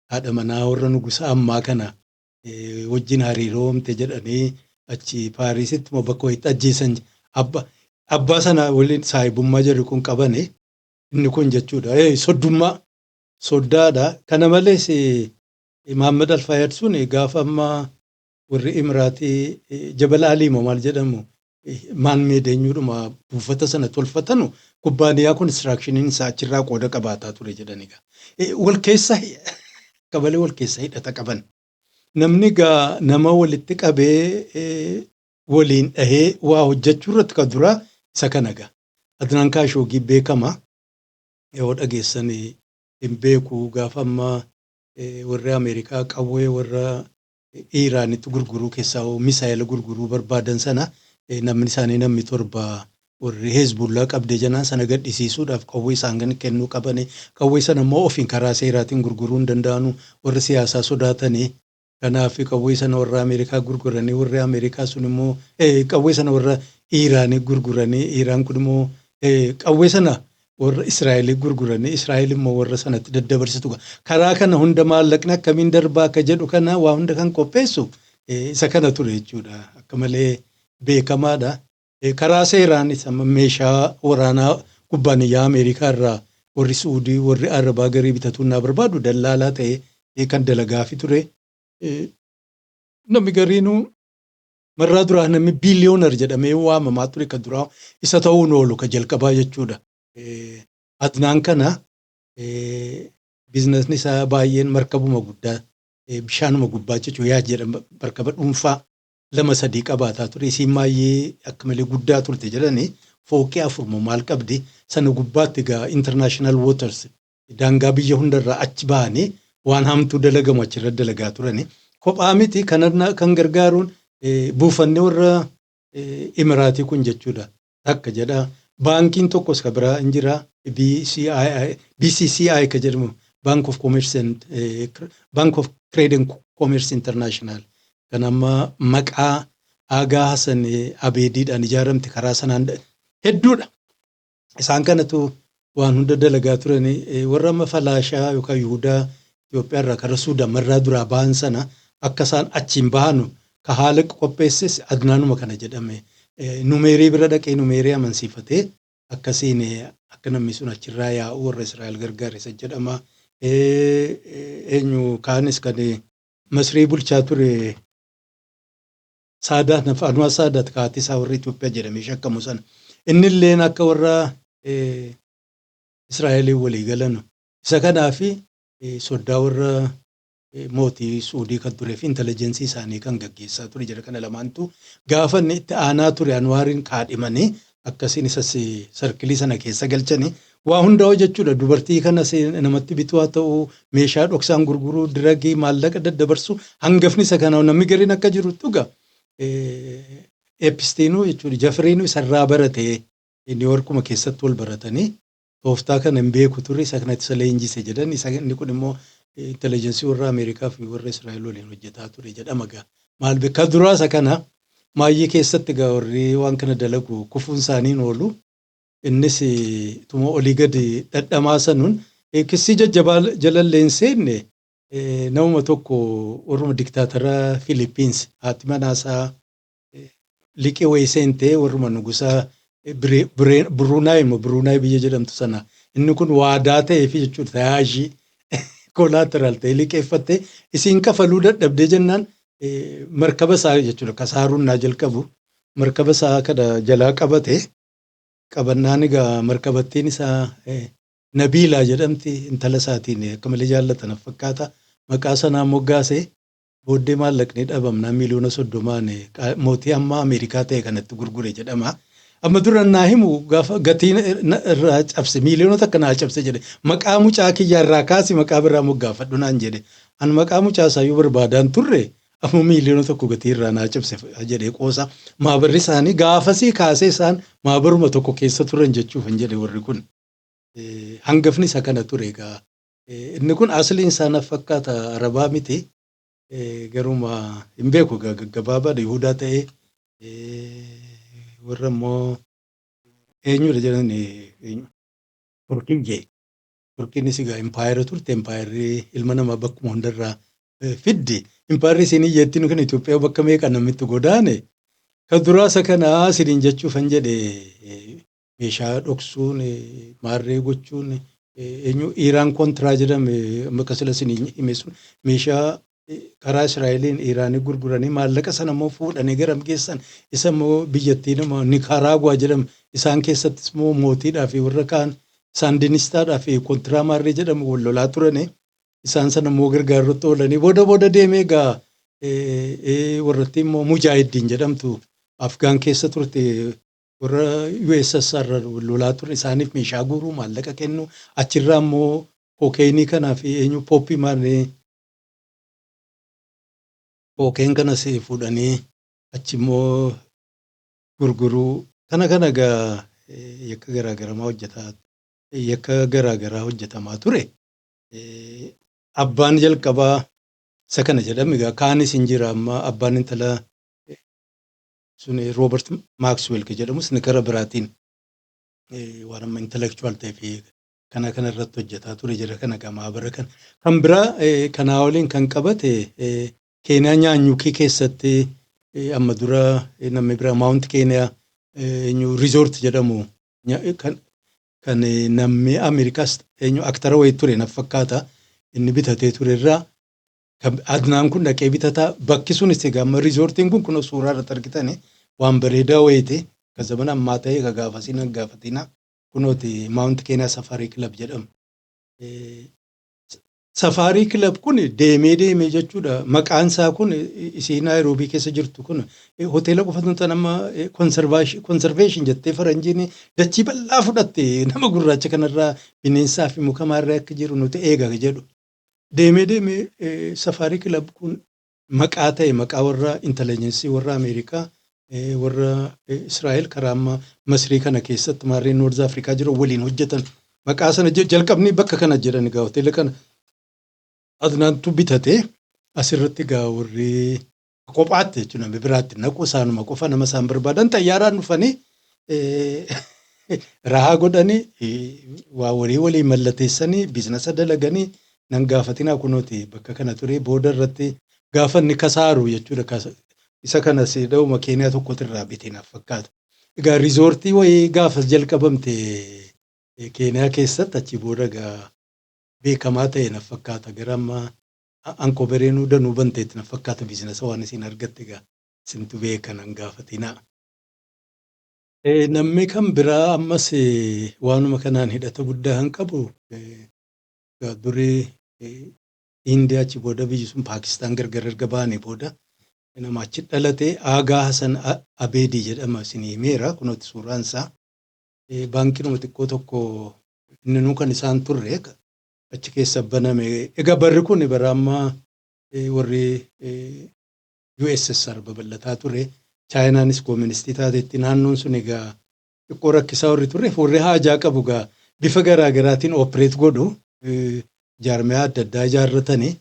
haadha manaa warra nugusa ammaa kana wajjin hariiroomte jedhanii achi Paarisitti immoo bakka wayiitti ajjeesan. Abbaa sana waliin saahibummaa jedhu kun qabane inni kun jechuudha. Soddummaa soddaadha. Kana malees Mahammad Alfaayaad sun gaafa amma warri Imiraatii Jabal Alii moo maal jedhamu Maan meedeenyuudhuma buufata sana tolfatanu kubbaaniyaa constructioniin isaa achirraa qooda qabaataa ture jedhan egaa. Wal keessa qabalee wal keessa hidhata qaban. Namni egaa nama walitti qabee waliin dhahee waa hojjechuu irratti kan duraa isa kana egaa. Adnaan Kaashoogii beekama. Yoo dhageessan hin beeku, gaafa ammaa warri Ameerikaa qawwee warra Iiraanitti gurguruu keessaa misaayila gurguruu barbaadan sana, namni isaanii namni 7 warri Hezbullaa qabdee janaan sana gadhisiisuudhaaf qawwee isaan kan kennuu qabani. Qawwee sana immoo ofiin karaa seeraatiin gurguruu hin danda'anu, warri siyaasaa sodaatanii. Kanaaf qawwee sana warra Ameerikaa gurguranii, warri Ameerikaa sun immoo qawwee sana warra Iiraanii gurguranii, Iiraan kun immoo qawwee sana warra Israa'elii gurguranii, Israa'el immoo warra sanatti daddabarsitu. Karaa kana hunda maallaqni akkamiin darbaa akka jedhu kana waa hunda kan qopheessu isa kana ture jechuudha. Akka malee beekamaadha. Karaa seeraanis amma meeshaa waraanaa kubbaaniyyaa Ameerikaa irraa warri Suudii, warri Arabaa garii bitatuun naa barbaadu dallaalaa ta'ee kan dalagaafi ture. Namni gariinuu marraa duraa namni billionaire jedhamee waamamaa ture kan duraa isa ta'uun oolu kan jalqabaa jechuudha. Adnaan kana businessni isaa baay'een markabuma guddaa bishaanuma gubbaa jechuudha, yaa jedhama, markaba dhuunfaa lama sadii qabaataa ture. Isiin baay'ee akka malee guddaa turte jedhanii, fooqii 4 moo maal qabdi. Sana gubbaatti egaa international waters, daangaa biyya hundarraa achi bahanii waan hamtuu dalagamu achirra dalagaa turani. Kophaa miti, kan gargaaruun buufanni warra Imiraatii kun jechuudha. Takka jedha. Baankiin tokkos kan biraa hin jira. BCI, BCCI ka jedhamu, Bank of Commerce and Bank of Trade and Commerce International, kan amma maqaa Aagaa Hasan Abeediidhaan ijaaramte, karaa sanaan hedduudha. Isaan kanatu waan hunda dalagaa turani. Warra amma Falaashaa yookaan Yihudaa Itoophiyaa irraa karaa Suudaan marraa duraa bahan sana akka isaan achiin bahanu ka haala qopheesses Adnaanuma kana jedhame. Numeerii bira dhaqee Numeerii amansiifatee akkasiin akka namni sun achirraa yaa'u warra Israa'el gargaare isa jedhama. Eenyu kaanis kan Masrii bulchaa ture, Saadaat, Anwar Saadaat, kaatii isaa warra Itoophiyaa jedhamee shakkamu sana. Inni illeen akka warra Israa'eliin walii galanu. Isa kanaafi soddaa warra mootii Suudii kan turee fi intelligence isaanii kan gaggeessaa ture jira. Kana lamaantu gaafa inni itti aanaa ture Anwaariin kaadhimanii akkasiin isas circle sana keessa galchanii waa hundaa jechuudha. Dubartii kanas namatti bituu haa ta'u, meeshaa dhoksaan gurguruu, drug, maallaqa daddabarsuu, hangafni isa kana. Namni gariin akka jirutti egaa Epsteinuu jechuudha, Jeffreynuu isarraa baratee, Niiwoorkuma keessatti wal baratanii tooftaa kana hin beeku ture, isa kanatti isa leenjise jedhan. Isa inni kun immoo intelligence warra Ameerikaa fi warra Israa'el waliin hojjetaa ture jedhama gaa. Maal beekaa duraa isa kana maayyii keessatti gaa warri waan kana dalagu kufuun isaanii hin oolu. Innis tuma olii gadi dhadhamaa sanuun kissii jajjabaa jalallee hin seenne. Namuma tokko, warruma diktaatara Filiippiins, haati manaasaa liqii wayii seentee warruma nugusaa Buruunaay immoo Buruunaay biyya jedhamtu sana, inni kun waadaa ta'ee fi jechuudha, tayaajii collateral ta'e liqeeffattee isiin kafaluu dadhabdee jennaan, markaba isaa jechuudha, kasaaruun naa jalqabu, markaba isaa kana jalaa qabate. Qabannaan egaa markabattiin isaa Nabiilaa jedhamti, intala isaatiin akka malee jaallatan fakkaata. Maqaa sanaa moggaasee booddee maallaqni dhabamnaan miiliyoona 30n mootii amma Ameerikaa ta'e kanatti gurgure jedhama. Amma dura naa himu gaafa gatiin irraa cabse, miiliyoona 1 naa cabse jedhe, maqaa mucaa kiyyaa irraa kaasi, maqaa biraa moggaafadhu naan jedhe. An maqaa mucaa isaayyuu barbaadaan turre, amma miiliyoona 1 gatii irraa naa cabse jedhee qoosa. Maabarri isaanii gaafasii kaasee isaan maabaruma tokko keessa turan jechuuf hin jedhe warri kun. Hangafni isa kana ture egaa. Inni kun asliin isaa na fakkaata Arabaa miti. Garuma hin beeku egaa, gaggabaabaadha, Yihudaa ta'ee warra immoo eenyudha jedhan, Turkii jee. Turkiinis egaa impaayera turte, impaayerri ilma namaa bakkuma hundarraa fiddi. Impaayerri isin iyyeettiin kan Itoophiyaa bakka meeqa namni itti godaane. Kan duraa isa kana isiniin jechuufan jedhe. Meeshaa dhoksuun, maarree gochuun, eenyu, Iiraan Contra jedhame, amma akka sila isin hime sun meeshaa Karaa Israa'eliin Iraanii gurguranii maallaqa sana immoo fuudhanii garam geessan? Isa immoo biyyattiin immoo Nikaraaguwaa jedhamu isaan keessattis immoo mootiidhaa fi warra kaan Saandinistaadhaa fi Kontiraa Maarree jedhamu wal lolaa turani. Isaan sana immoo gargaarutti oolanii booda booda deemee egaa warratti immoo Mujaahiddiin jedhamtu Afgaan keessa turte, warra USSR lolaa ture, isaaniif meeshaa guuruu, maallaqa kennu, achirraa immoo kookeenii kanaa fi eenyu pooppii maarree cocaine kanas fuudhanii achi immoo gurguruu kana kana egaa yakka garaagaramaa hojjetaa, yakka garaagaraa hojjetamaa ture. Abbaan jalqabaa isa kana jedhame egaa kaanis hin jira. Amma abbaan intala sun Roobert Maakswell jedhamus ni gara biraatiin waan amma intellectual ta'ee fi kana kana irratti hojjetaa ture jira kana gamaa bara kana. Kan biraa kanaa waliin kan qabate Keeniyaa Nyaanyukii keessatti amma dura namni biraa Mount Keeniyaa eenyu resort jedhamu kan namni Ameerikaas eenyu aktara wayii ture naf fakkaata inni bitatee ture irraa Adnaan kun dhaqee bitataa. Bakki sunis egaa amma resortiin kun kunoo suuraa irratti argitani waan bareedaa wayiiti kan zamana ammaa ta'e ka gaafasii nan gaafatina, kunooti Mount Kenya Safari Club jedhamu. Safari Club kun deemee deemee jechuudha, maqaan isaa kun isii Naayiroobii keessa jirtu kun hoteela qofa tan amma conservation jettee faranjiin dachii bal'aa fudhatte nama gurraacha kanarraa bineensaa fi muka maarree akka jiru nuti eega jedhu. Deemee deemee Safari Club kun maqaa ta'e, maqaa warra intelligence warra Ameerikaa, warra Israa'el karaa amma Masrii kana keessatti maarreen North Afrikaa jiru waliin hojjetan. Maqaa sana jalqabni bakka kana jedhan egaa hoteela kana Adnaantu bitate. Asirratti egaa warri kophaatti jechuun namni biraatti naqu isaanuma qofa, nama isaan barbaadan xayyaaraan dhufanii rahaa godhanii waa walii walii mallateessanii business dalaganii nan gaafatinaa. Kunooti bakka kana ture. Booda irratti gaafa inni kasaaru jechuudha isa kanas dha'uma Keeniyaa tokkotu irraa bite naaf fakkaata. Egaa resortii wayii gaafas jalqabamte Keeniyaa keessatti achi booda egaa beekamaa ta'e naaf fakkaata, gara amma Ankobereenuu danuu banteetti naaf fakkaata. Business waan isin argatte egaa isintu beeka, nan gaafatinaa. Namni kan biraa ammas waanuma kanaan hidhata guddaa kan qabu durii Indiyaa achi booda biyyi sun Paakistaan gargar erga baanee booda nama achi dhalate Aagaa Hasan Abeedii jedhama, isinii himeera, kunooti suuraan isaa. Baankiinuma xiqqoo tokko inni nuu kan isaan turre achi keessa baname. Egaa barri kun bara ammaa warri USSR babal'ataa ture. Chaayinaanis kooministii taatetti. Naannoon sun egaa xiqqoo rakkisaa warri turre, warri haajaa qabu egaa bifa garaa garaatiin operate godhu, jaarmiyaa adda addaa ijaarratanii,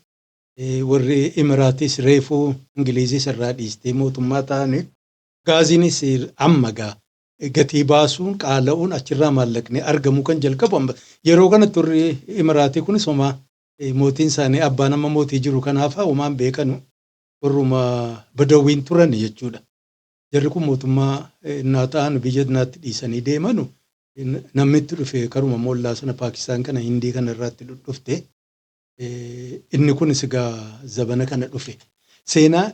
warri Imiraatis reefuu Ingiliizis irraa dhiistee mootummaa ta'anii, gaaziinis amma egaa gatii baasuun qaala'uun achirraa maallaqni argamuu kan jalqabu yeroo kanatti. Warri Imiraatii kunis homaa mootiin isaanii abbaan amma mootii jiru kanaaf homaan beekanu, warruma badawwiin turan jechuudha. Jarri kun mootummaa innaa ta'an biyya naatti dhiisanii deemanu namni itti dhufe karuma moollaa sana Paakistaan kana Hindii kana irraatti dhufte. Inni kunis egaa zabana kana dhufe. Seenaa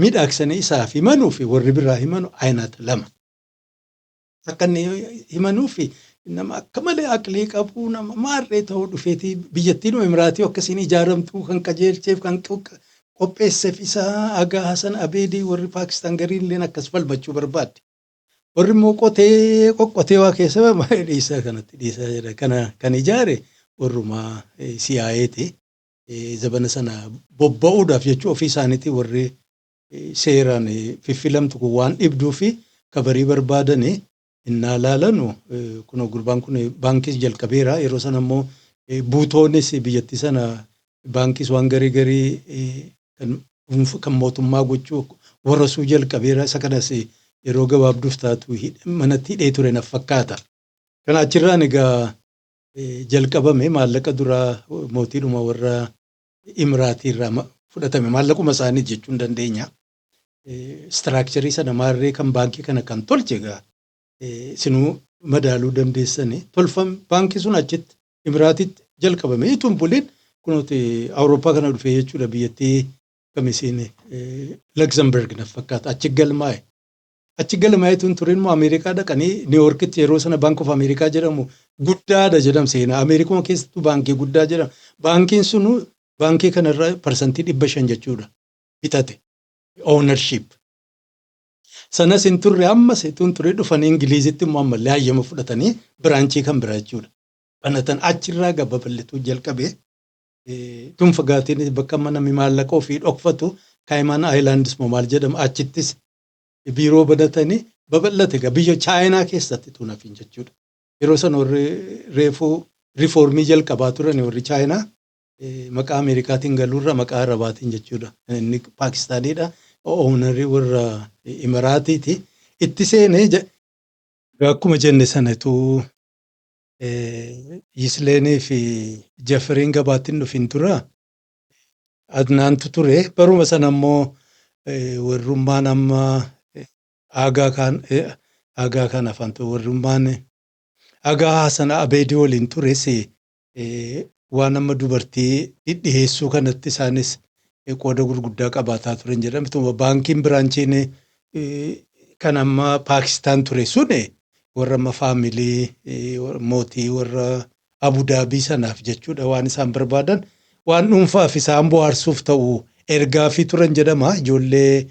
miidhagsanii isaaf himanuu fi warri biraa himanu ayinaata lama. Akka inni himanuu fi nama akka malee aqlii qabu, nama maarree ta'uu dhufeetii biyyattiin Imiraatii akkasiin ijaaramtuu kan qajeelcheef, kan qopheesseef isaa Agaa Hasan Abeedii. Warri Paakistaan gariin akkas falmachuu barbaadde. Warri immoo qotee qoqqotee waa keessa dhiisaa kanatti dhiisaa jedha. Kana kan ijaare warrumaa CIAti. Zabana sana bobba'uudhaaf jechuu ofii isaaniitii warri seeraan fiffilamtu kun waan dhibduu fi kabarii barbaadanii innaa laalanu kunoo gurbaan kun baankiis jalqabeera. Yeroo sana immoo buutoonis biyyattii sana baankiis waan garii garii kan mootummaa gochuu warasuu jalqabeera. Isa kanas yeroo gabaabduuf taatu manatti hidhee ture naf fakkaata. Kana achirraan egaa jalqabame. Maallaqa duraa mootiidhuma warra Imiraatii irraa fudhatame, maallaquma isaanii jechuu hin dandeenya. Structure sana maarree kan baankii kana kan tolche egaa sinuu madaaluu dandeessani. Tolfam baankii sun achitti Imiraatitti jalqabame. Ituun buliin Kunuuti Awurooppaa kana dhufee jechuudha, biyyattii kamisiin Luxembourg na fakkaata, achi galmaa'e. Achi galmaa'ee tun turin immoo Ameerikaa dhaqanii Niiwoorkitti yeroo sana Bank of America jedhamu guddaadha jedham, seenaa Ameerikuma keessattuu baankii guddaa jedhama. Baankiin sunu baankii kanarra 500% jechuudha bitate, ownership. Sanas hin turre, ammas tun ture, dhufanii Ingiliizitti immoo ammallee hayyama fudhatanii branch kan biraa jechuudha banatan. Achirraa babal'atuu jalqabe. Tun fagaatiin bakka amma namni maallaqa ofii dhokfatu, Cayman Islands moo maal jedhama, achittis biiroo banatanii babal'ate. Egaa biyya Chaayinaa keessatti tun hafin jechuudha. Yeroo sana warri reefuu reform jalqabaa turan, warri Chaayinaa, maqaa Ameerikaatiin galuurra maqaa Arabaatiin jechuudha. Inni Paakistaaniidha. Owner warra Imaraatiiti. Itti seenee akkuma jenne sanatu Yisleenii fi Jefferiin gabaatti hin dhufin dura Adnaantu ture. Baruma sana immoo warrummaan amma Aagaa kaan, Aagaa kan afaan, warrummaan Aagaa Hasan Abeedii waliin tures waan amma dubartii dhidhiheessuu kanatti isaanis qooda gurguddaa qabaataa turan jedhamtu. Baankiin branchiin kan amma Paakistaan ture suni warra amma family mootii warra Abudaabii sanaaf jechuudha, waan isaan barbaadan waan dhuunfaaf isaan bohaarsuuf ta'u ergaafii turan jedhama. Ijoollee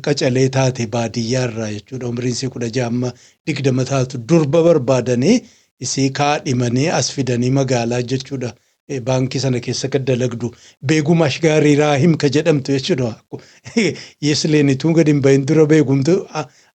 qacalee taate baadiyyaa irraa jechuudha, umriin isii 16 amma 20 taatu durba barbaadanii isii kaadhimanii as fidanii magaalaa jechuudha. Baankii sana keessa kan dalagdu Beegum Ashgaarii Raahim ka jedhamtu jechuudha. Yesleenituu gadi hin bahin dura Beegumtu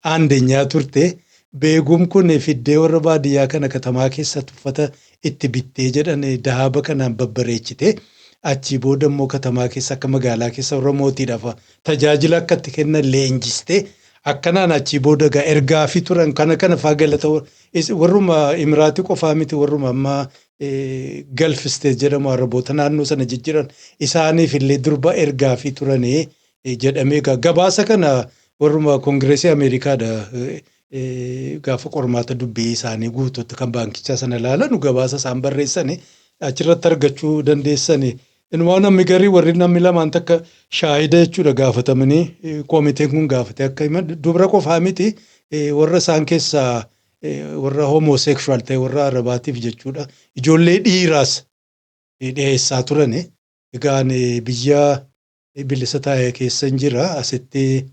aandenyaa turte. Beegum kun fiddee warra baadiyyaa kana katamaa keessatti uffata itti bittee jedhan, dahaaba kanaan babbareechite. Achii booda immoo katamaa keessa, akka magaalaa keessa warra mootiidhaaf tajaajila akka itti kennan leenjiste. Akkanaan achii booda egaa ergaa fi turan kana kana faa galata warruma Imiraatii qofaa miti, warruma amma Gulf State jedhamu, Araboota naannoo sana jijjiiran, isaaniif illee durba ergaa fi turanii jedhamee. Egaa gabaasa kana warruma Koongireesii Ameerikaadha, gaafa qormaata dubbii isaanii guutuutti kan baankichaa sana ilaalan gabaasa isaan barreessani achirratti argachuu dandeessani. Inumaa namni garii, warri namni lamaan takka shaahida jechuudha gaafatamanii, koomiteen kun gaafate akka himan, dubra qofaa miti, warra isaan keessaa warra homosexual ta'e, warra Arabaatiif jechuudha. Ijoollee dhiiraas dhiyeessaa turani. Egaan biyya bilisa taa'e keessa hin jira. Asitti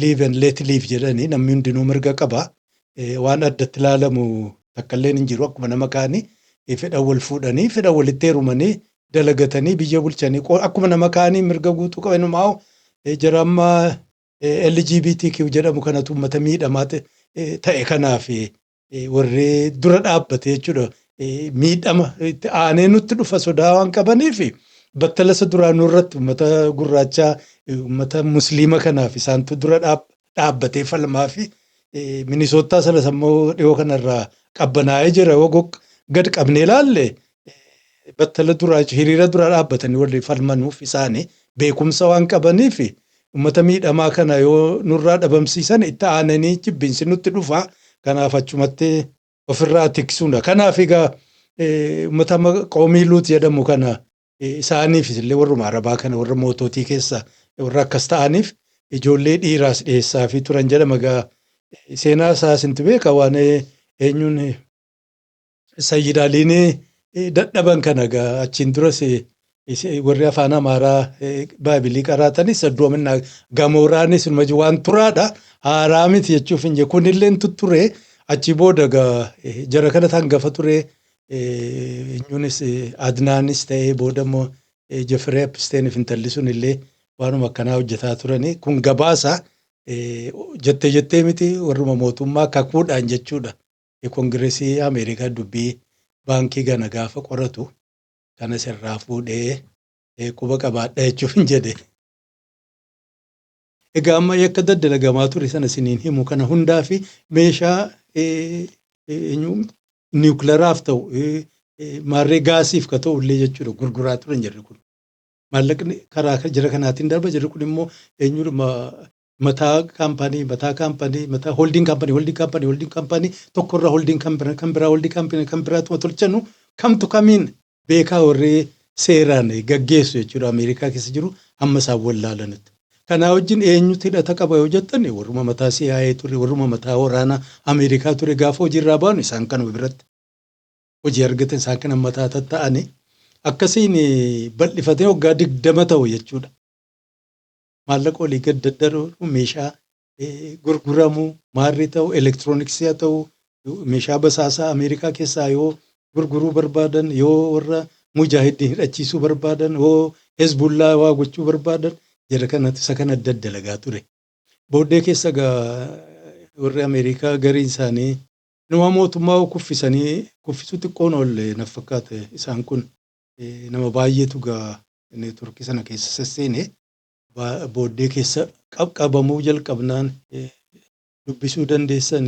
live and let live jedhanii, namni hundinuu mirga qaba. Waan addatti ilaalamu takkalleen hin jiru. Akkuma nama kaanii fedhan wal fuudhanii, fedhan walitti heerumanii, dalagatanii, biyya bulchanii, akkuma nama kaanii mirga guutuu qaban. Inumaa jara amma LGBTQ jedhamu kanatu uummata miidhamaa ta'e kanaaf warri dura dhaabbate jechuudha. Miidhama itti aanee nutti dhufa sodaa waan qabaniif battala isa duraa nurratti uummata gurraachaa, uummata musliima kanaaf isaantu dura dhaabbatee falmaa fi Minisoottaa sanas ammoo dhiyoo kanarraa qabbanaa'ee jira. Yoo gad qabnee ilaalle, battala duraa hiriira dura dhaabbatanii warri falmanuuf isaanii beekumsa waan qabaniif, uummata miidhamaa kana yoo nurraa dhabamsiisan itti aananii jibbinsi nutti dhufa. Kanaaf achumatti ofirraa tiksuudha. Kanaaf egaa uummata qoomii Luut jedhamu kana isaaniif illee, warruma Arabaa kana, warra moototii keessa warra akkas ta'aniif ijoollee dhiiraas dhiyeessaa fi turan jedhama. Egaa seenaa isaa isintu beeka. Waan eenyuun Sayyid Aliin dadhaban kana egaa achiin duras warri afaan Amaaraa Baabilii qaraatanis Saddoominaa Gamooraanis waan turaadha. Haaraa miti jechuuf hin jiru. Kunillee tutture. Achi booda egaa jara kana hangafa ture. Eenyuunis Adnaanis ta'ee, booda immoo Jeffrey Epstein fi intalli sun illee waanuma akkanaa hojjetaa turani. Kun gabaasa jettee jettee miti, warruma mootummaa kakuudhaan jechuudha. Koongireesii Ameerikaa dubbii baankii kana gaafa qoratu kana sirraa fuudhee quba qabaadha jechuuf hin jedhe. Egaa amma yakka daddalagamaa ture sana isiniin himu kana hundaa fi meeshaa niwukilaraaf ta'u, maarree gaasiif ka ta'u illee jechuudha gurguraa turan jarri kun. Maallaqni karaa jara kanaatiin darba. Jarri kun immoo eenyudha, mataa kaampaanii, mataa kaampaanii, mataa holding company, holding company, holding company tokkorraa holding kan biraa, holding company kan biraatuma tolchanu, kamtu kamiin beekaa warri seeraan gaggeessu jechuudha Ameerikaa keessa jiru hamma isaan wallaalanitti. Kanaa wajjin eenyutu hidhata qaba yoo jettan, warruma mataa CIA ture, warruma mataa waraanaa Ameerikaa ture. Gaafa hojiirraa baanu isaan kanuma biratti hojii argatan, isaan kana mataa tatta'anii akkasiin bal'ifatee waggaa 20 ta'u jechuudha. Maallaqa olii gad daddarbu, meeshaa gurguramuu, maarri ta'u, elektirooniksii haa ta'u, meeshaa basaasaa Ameerikaa keessaa yoo gurguruu barbaadan, yoo warra mujaahidiin hidhachiisuu barbaadan, yoo Hezbullaa waa gochuu barbaadan, jara kanatti isa kana daddalagaa ture. Booddee keessa gaa warri Ameerikaa gariin isaanii nama mootummaa kuffisanii kuffisuu xiqqoon oolle na fakkaate. Isaan kun nama baay'eetu gaa neetworkii sana keessa sesseene. Booddee keessa qabamuu jalqabnaan dubbisuu dandeessan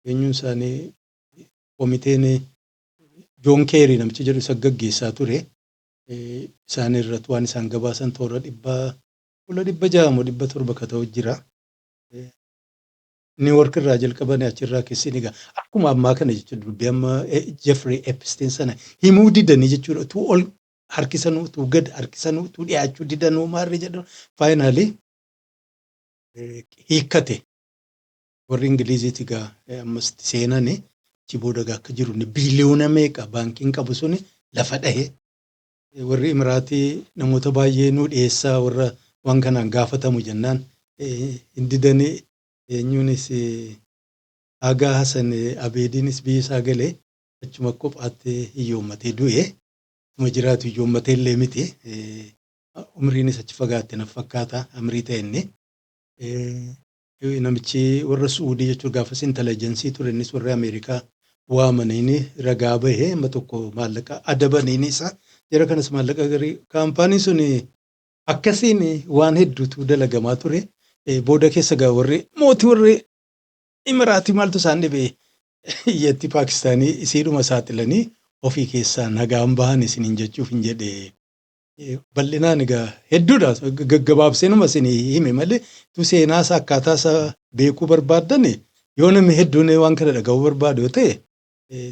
eenyuun isaanii, komiteen Joon Keerii namichi jedhu isa gaggeessaa ture. Isaan irratti waan isaan gabaasan toora 100 fuula 600 moo 700 ka ta'u jira. New York irraa jalqabanii achirraa keessi egaa akkuma ammaa kana jechuudha, dubbii amma Jeffrey Epstein sana himuu didanii jechuudha. Utuu ol harkisanuu, utuu gad harkisanuu, utuu dhiyaachuu didanuu, maarri jedhan, finally hiikkate. Warri Ingiliziiti egaa ammas seenani. Achi booda egaa akka jiru biiliyoona meeqa baankiin qabu suni lafa dhahe. Warri Imiraatii namoota baay'ee nu dhiyeessaa warra waan kanaan gaafatamu jennaan hin didanii. Eenyuunis, Agaa Hasan Abeediinis biyya isaa galee achuma kophaatti hiyyoommatee du'e. Achuma jiraatu, hiyyoommatee illee miti. Umriinis achi fagaatte na fakkaata, amrii ta'e inni. Namichi warra Su'uudii jechuun gaafas intelligence ture, innis warri Ameerikaa waamaniini ragaa bahe, amma tokko maallaqa adabaniini isa. Jara kanas maallaqa garii kaampaaniin sun akkasiin waan hedduutu dalagamaa ture. Booda keessa gaa warri mootii warri Imiraatii maaltu isaan dhibe, iyyatti Paakistaanii isiidhuma saaxilanii ofii keessaa nagaan bahan isiniin jechuuf hin jedhe. Bal'inaan egaa hedduudha, gaggabaabseenuma isin hime malee, tu seenaa isaa akkaataa isaa beekuu barbaaddan, yoo namni hedduun waan kana dhaga'uu barbaadu yoo ta'e,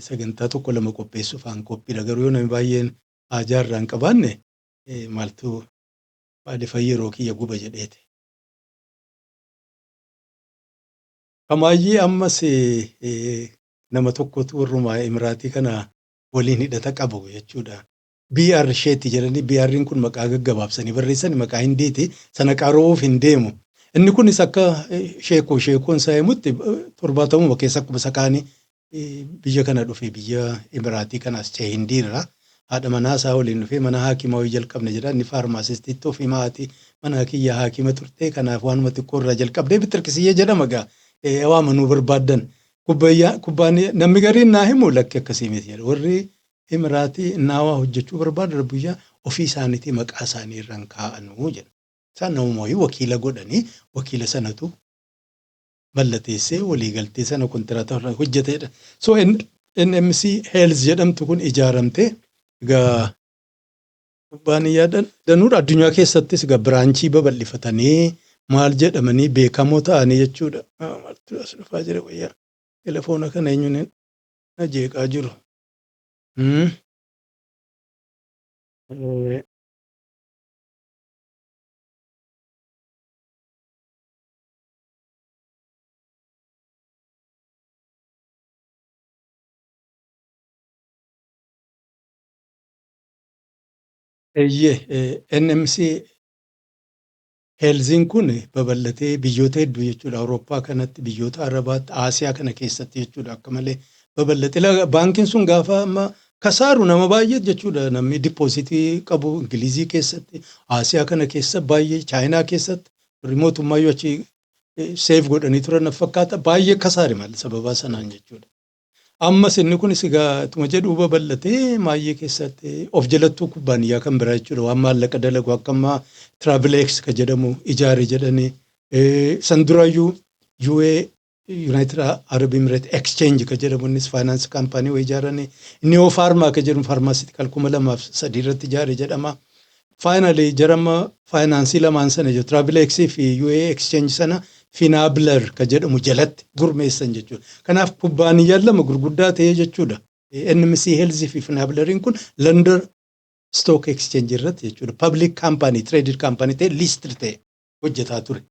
sagantaa tokko lama qopheessuuf aan qophiidha. Garuu yoo namni baay'een haajaa irraa hin qabaanne, maaltu maaliifan yeroo kiyya guba jedheeti. Kamaayyee ammas nama tokkotu warruma Imiraatii kana waliin hidhata qabu jechuudha. BR Sheetti jedhanii, BR'n kun maqaa gaggabaabsanii barreessan, maqaa Hindiiti. Sana qaroof hin deemu. Inni kunis akka sheekoo sheekoon isaa himutti 70uma keessa akkuma isa kaanii biyya kana dhufe, biyya Imiraatii kanas ce'e Hindiirraa. Haadha manaa isaa waliin dhufee mana haakimaa wayii jalqabne jedha. Inni pharmacistiitti ofii maatii mana kiyya haakima turte, kanaaf waanuma xiqqoo irraa jalqabdee bitirkisiyyee jedhama gaa waamanuu barbaaddan. Kubbaan namni gariin naa himu lakki akkasii miti jedha. Warri Imiraatii naawaa hojjechuu barbaadan guyyaa ofii isaaniitii maqaa isaanii irra hin kaa'anuu jedha. Isaan namuma wayii wakiila godhanii, wakiila sanatu mallateessee waliigaltee sana kontiraata hojjetedha. So NMC Health jedhamtu kun ijaaramte egaa kubbaaniyyaa danuudha. Addunyaa keessattis egaa branchii babal'ifatanii maal jedhamanii beekamoo ta'anii jechuudha. Maaltu as dhufaa jira wayyaa? Telefoona kana eenyuun na jeeqaa jiru? Eeyyee, NMC Healthiin kun babal'atee biyyoota hedduu jechuudha. Awurooppaa kanatti, biyyoota Arabaatti, Aasiyaa kana keessatti jechuudha, akka malee babal'ate. Baankiin sun gaafa amma kasaaru nama baay'ee jechuudha. Namni depositii qabu Ingilizii keessatti, Aasiyaa kana keessa baay'ee, Chaayinaa keessatti, warri mootummaayyuu achi save godhanii turan na fakkaata, baay'ee kasaare malee sababaa sanaan jechuudha. Ammas inni kunis egaa ituma jedhuu babal'atee maayyee keessatti of jalattuu kubbaaniyyaa kan biraa jechuudha. Waan maallaqa dalagu akka ammaa Travelex ka jedhamu ijaare jedhanii, san duraayyuu UA United Arab Emirates Exchange ka jedhamu, innis finance company wayii ijaaranii, Neo Pharma ka jedhamu pharmaceutical 2003 irratti ijaare jedhama. Finally jarama faayinaansii lamaan sana jiru, Travelex fi UA Exchange sana, Finablr ka jedhamu jalatti gurmeessan jechuudha. Kanaaf kubbaaniyyaan lama gurguddaa ta'ee jechuudha. NMC Health fi Finablriin kun London Stock exchange irratti jechuudha. Public company, traded company ta'e, listed ta'e hojjetaa ture.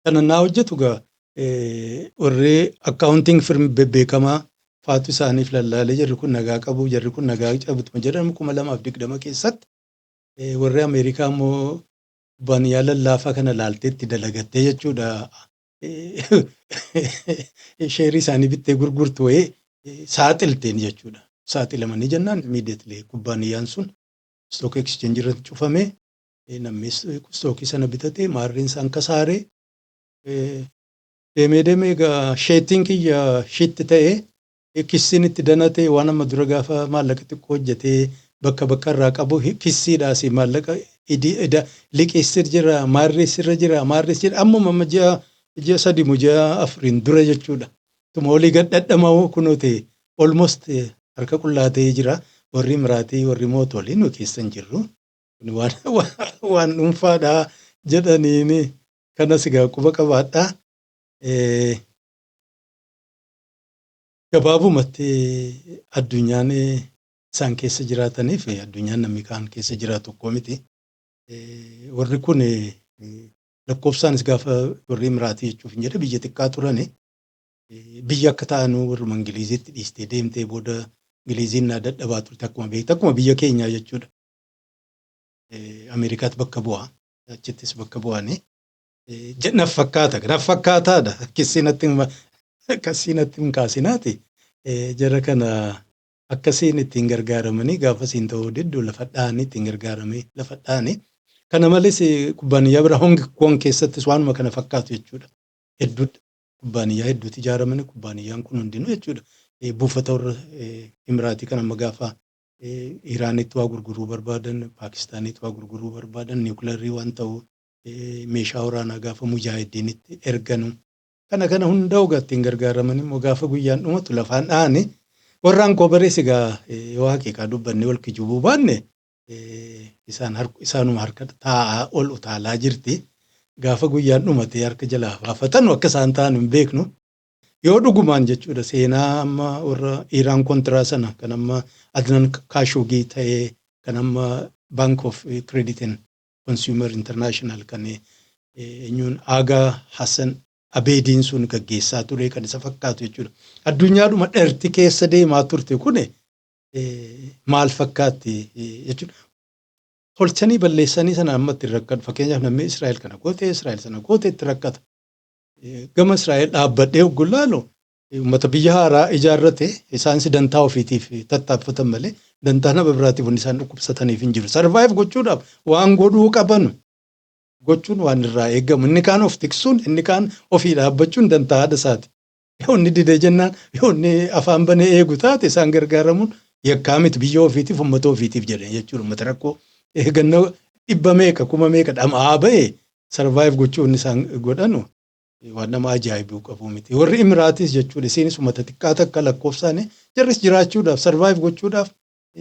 Kana naa hojjetu gaa warri accounting firm bebbeekamaa faatu isaaniif lallaalee, jarri kun nagaa qabu, jarri kun nagaa qabutuma jedhamu, 2020 keessatti warri Ameerikaa immoo kubbaaniyaa lallaafaa kana laaltee itti dalagattee jechuudha. Sheerii isaanii bittee gurgurtu wayii saaxilteen jechuudha. Saaxilamanii jennaan, immediately kubbaaniyaan sun stock exchange irratti cufamee, namni stockii sana bitatee maarreen isaan kasaaree deemee deemee egaa sheettiin kiyya shitti ta'ee, kissiin itti danatee, waan amma dura gaafa maallaqa xiqqoo hojjetee bakka bakka irraa qabu kissiidhaas maallaqa liqeessir jira, maarreessirra jira, maarreess jira. Ammuma amma ji'a 3 mu ji'a 4n dura jechuudha. Tuma olii gad dhadhamaa'u kunoo ta'e, almost harka qullaa ta'ee jira. Warri Imiraatii, warri mootolii nu keessa hin jirru. Waan dhuunfaadhaa jedhaniini kanas egaa quba qabaadhaa. Gabaabumatti, addunyaan isaan keessa jiraatanii fi addunyaan namni kaan keessa jiraatu tokko miti. Warri kun lakkoofsaanis gaafa warri Imiraatii jechuuf hin jedhe biyya xiqqaa turani. Biyya akka ta'anuu warruma Ingiliziitti dhiistee deemtee, booda Ingiliziin naa dadhabaa turte, akkuma beektu, akkuma biyya keenyaa jechuudha. Ameerikaatti bakka bu'aa. Achittis bakka bu'anii. Naaf fakkaata. Naaf fakkaataadha. Akkasii natti hin kaasinaati. Jara kana akkasiin ittiin gargaaramanii gaafa siin ta'uu diddu lafa dha'anii ittiin gargaaramee lafa dha'anii. Kana malees kubbaaniyyaa bira Hong Kong keessattis waanuma kana fakkaatu jechuudha. Hedduudha. Kubbaaniyyaa hedduutu ijaaramanii, kubbaaniyyaan kun hundinuu jechuudha. Buufata warra Imiraatii kan amma gaafa Iraanitti waa gurguruu barbaadan, Paakistaanitti waa gurguruu barbaadan, niwukilarii waan ta'u, meeshaa waraanaa gaafa mujaahidiinitti erganu. Kana kana hunda ogaa ittiin gargaaraman immoo gaafa guyyaan dhumatu lafaan dha'ani. Warraan koo barees egaa yoo haqiiqaa dubbannee wal kijibuu baanne, isaan isaanuma harka taa'aa ol utaalaa jirti. Gaafa guyyaan dhumatee harka jalaa baafatan akka isaan ta'an hin beeknu. Yoo dhugumaan jechuudha seenaa amma warra Iiraan Kontiraa sana, kan amma Adnan Kaashogii ta'ee, kan amma Bank of Credit and Consumer International kan eenyuun Aagaa Hassan Abeediin sun gaggeessaa ture kan isa fakkaatu jechuudha. Addunyaadhuma dherti keessa deemaa turte kun maal fakkaatti jechuudha. Tolchanii balleessanii sana amma itti rakkatu. Fakkeenyaaf, namni Israa'el kana goote, Israa'el sana goote itti rakkata. Gama Israa'el dhaabbadhee hogguu laalu, uummata biyya haaraa ijaarrate isaanis dantaa ofiitiif tattaaffatan malee dantaa nama biraatiif wanni isaan dhukkubsataniif hin jiru. Survive gochuudhaaf waan godhuu qaban gochuun waan irraa eegamu. Inni kaan of tiksuun, inni kaan ofii dhaabbachuun dantaa haadha isaati. Yoo inni didee jennaan, yoo inni afaan banee eegu taate, isaan gargaaramuun yakkaa miti, biyya ofiitiif, uummata ofiitiif jedhan jechuudha. Uummata rakkoo eegannoo dhibba meeqa kuma meeqa dhama'aa bahe survive gochuu inni isaan godhanu waan nama ajaa'ibuu qabu miti. Warri Imiraatis jechuudha, isiinis uummata xiqqaa takka lakkoofsaani, jarris jiraachuudhaaf, survive gochuudhaaf,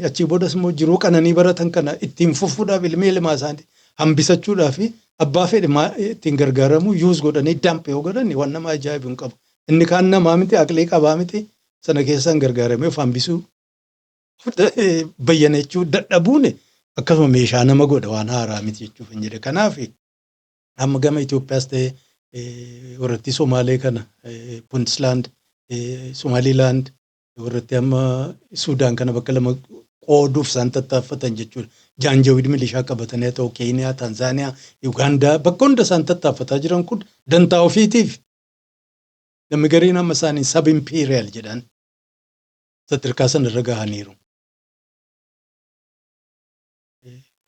achii boodas immoo jiruu qananii baratan kana ittiin fufuudhaaf, ilmee ilmaa isaanii hambisachuudhaaf abbaa fedhe ittiin gargaaramu, use godhanii dump yoo godhan waan nama ajaa'ibu hin qabu. Inni kaan namaa miti, aqlii qabaa miti, sana keessaan gargaaramee of hambisuu bayyanachuu dadhabuun akkasuma meeshaa nama godha, waan haaraa miti jechuuf hin jedhe. Kanaaf amma gama Itoophiyaas ta'e, warratti Somaalee kana, Puntland, Somaliland, warratti amma Suudaan kana bakka lama qooduuf isaan tattaaffatan jechuudha. Jaanjawid milishaa qabatanii haa ta'u, Keeniyaa, Tanzaaniyaa, Ugaandaa, bakka hunda isaan tattaaffataa jiran kun dantaa ofiitiif. Namni gariin amma isaanii sub imperial jedhan, sadarkaa sana irra gahaniiru.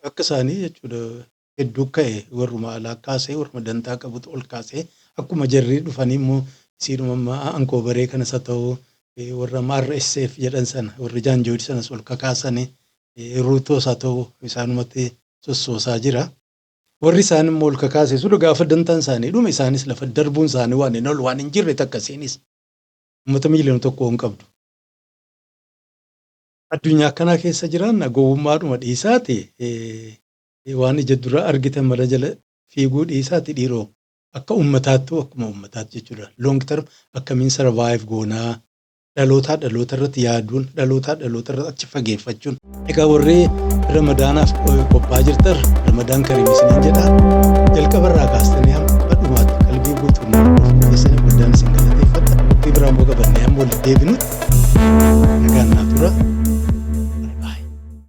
Akka isaanii jechuudha hedduu ka'e, warruma alaa kaasee, warruma dantaa qabutu ol kaasee, akkuma jarri dhufanii immoo isiinuma amma ankoobaree kanas haa ta'u, warra amma RSF jedhan sana, warri jaanjawid sanas ol kakaasanii, Ruutoos haa ta'u, isaanumatti sossoosaa jira. Warri isaan immoo ol kakaase sun gaafa dantaan isaanii dhume isaanis lafa darbuun isaanii waan hin oolu, waan hin jirre takka. Isiinis uummata miiliyoona 1 hin qabdu. Addunyaa akkanaa keessa jiraanna, gowwummaadhuma dhiisaati, waan ija dura argitan mara jala fiiguu dhiisaati, dhiiroo, akka uummataattu, akkuma uummataatti jechuudha. Long term akkamiin survive goonaa? Dhalootaa dhaloota irratti yaaduun, dhalootaa dhaloota irratti achi fageeffachuun. Egaa warri Ramadaanaaf qophaa'aa jirtan, Ramadaan Kariim isiniin jedha. Jalqaba irraa kaastanii hamma dhumaatti qalbii guutuun hordofuu keessanii guddaan isin galateeffadha. Qophii biraa immoo qabannee hamma walitti deebinutti nagaan naa tura.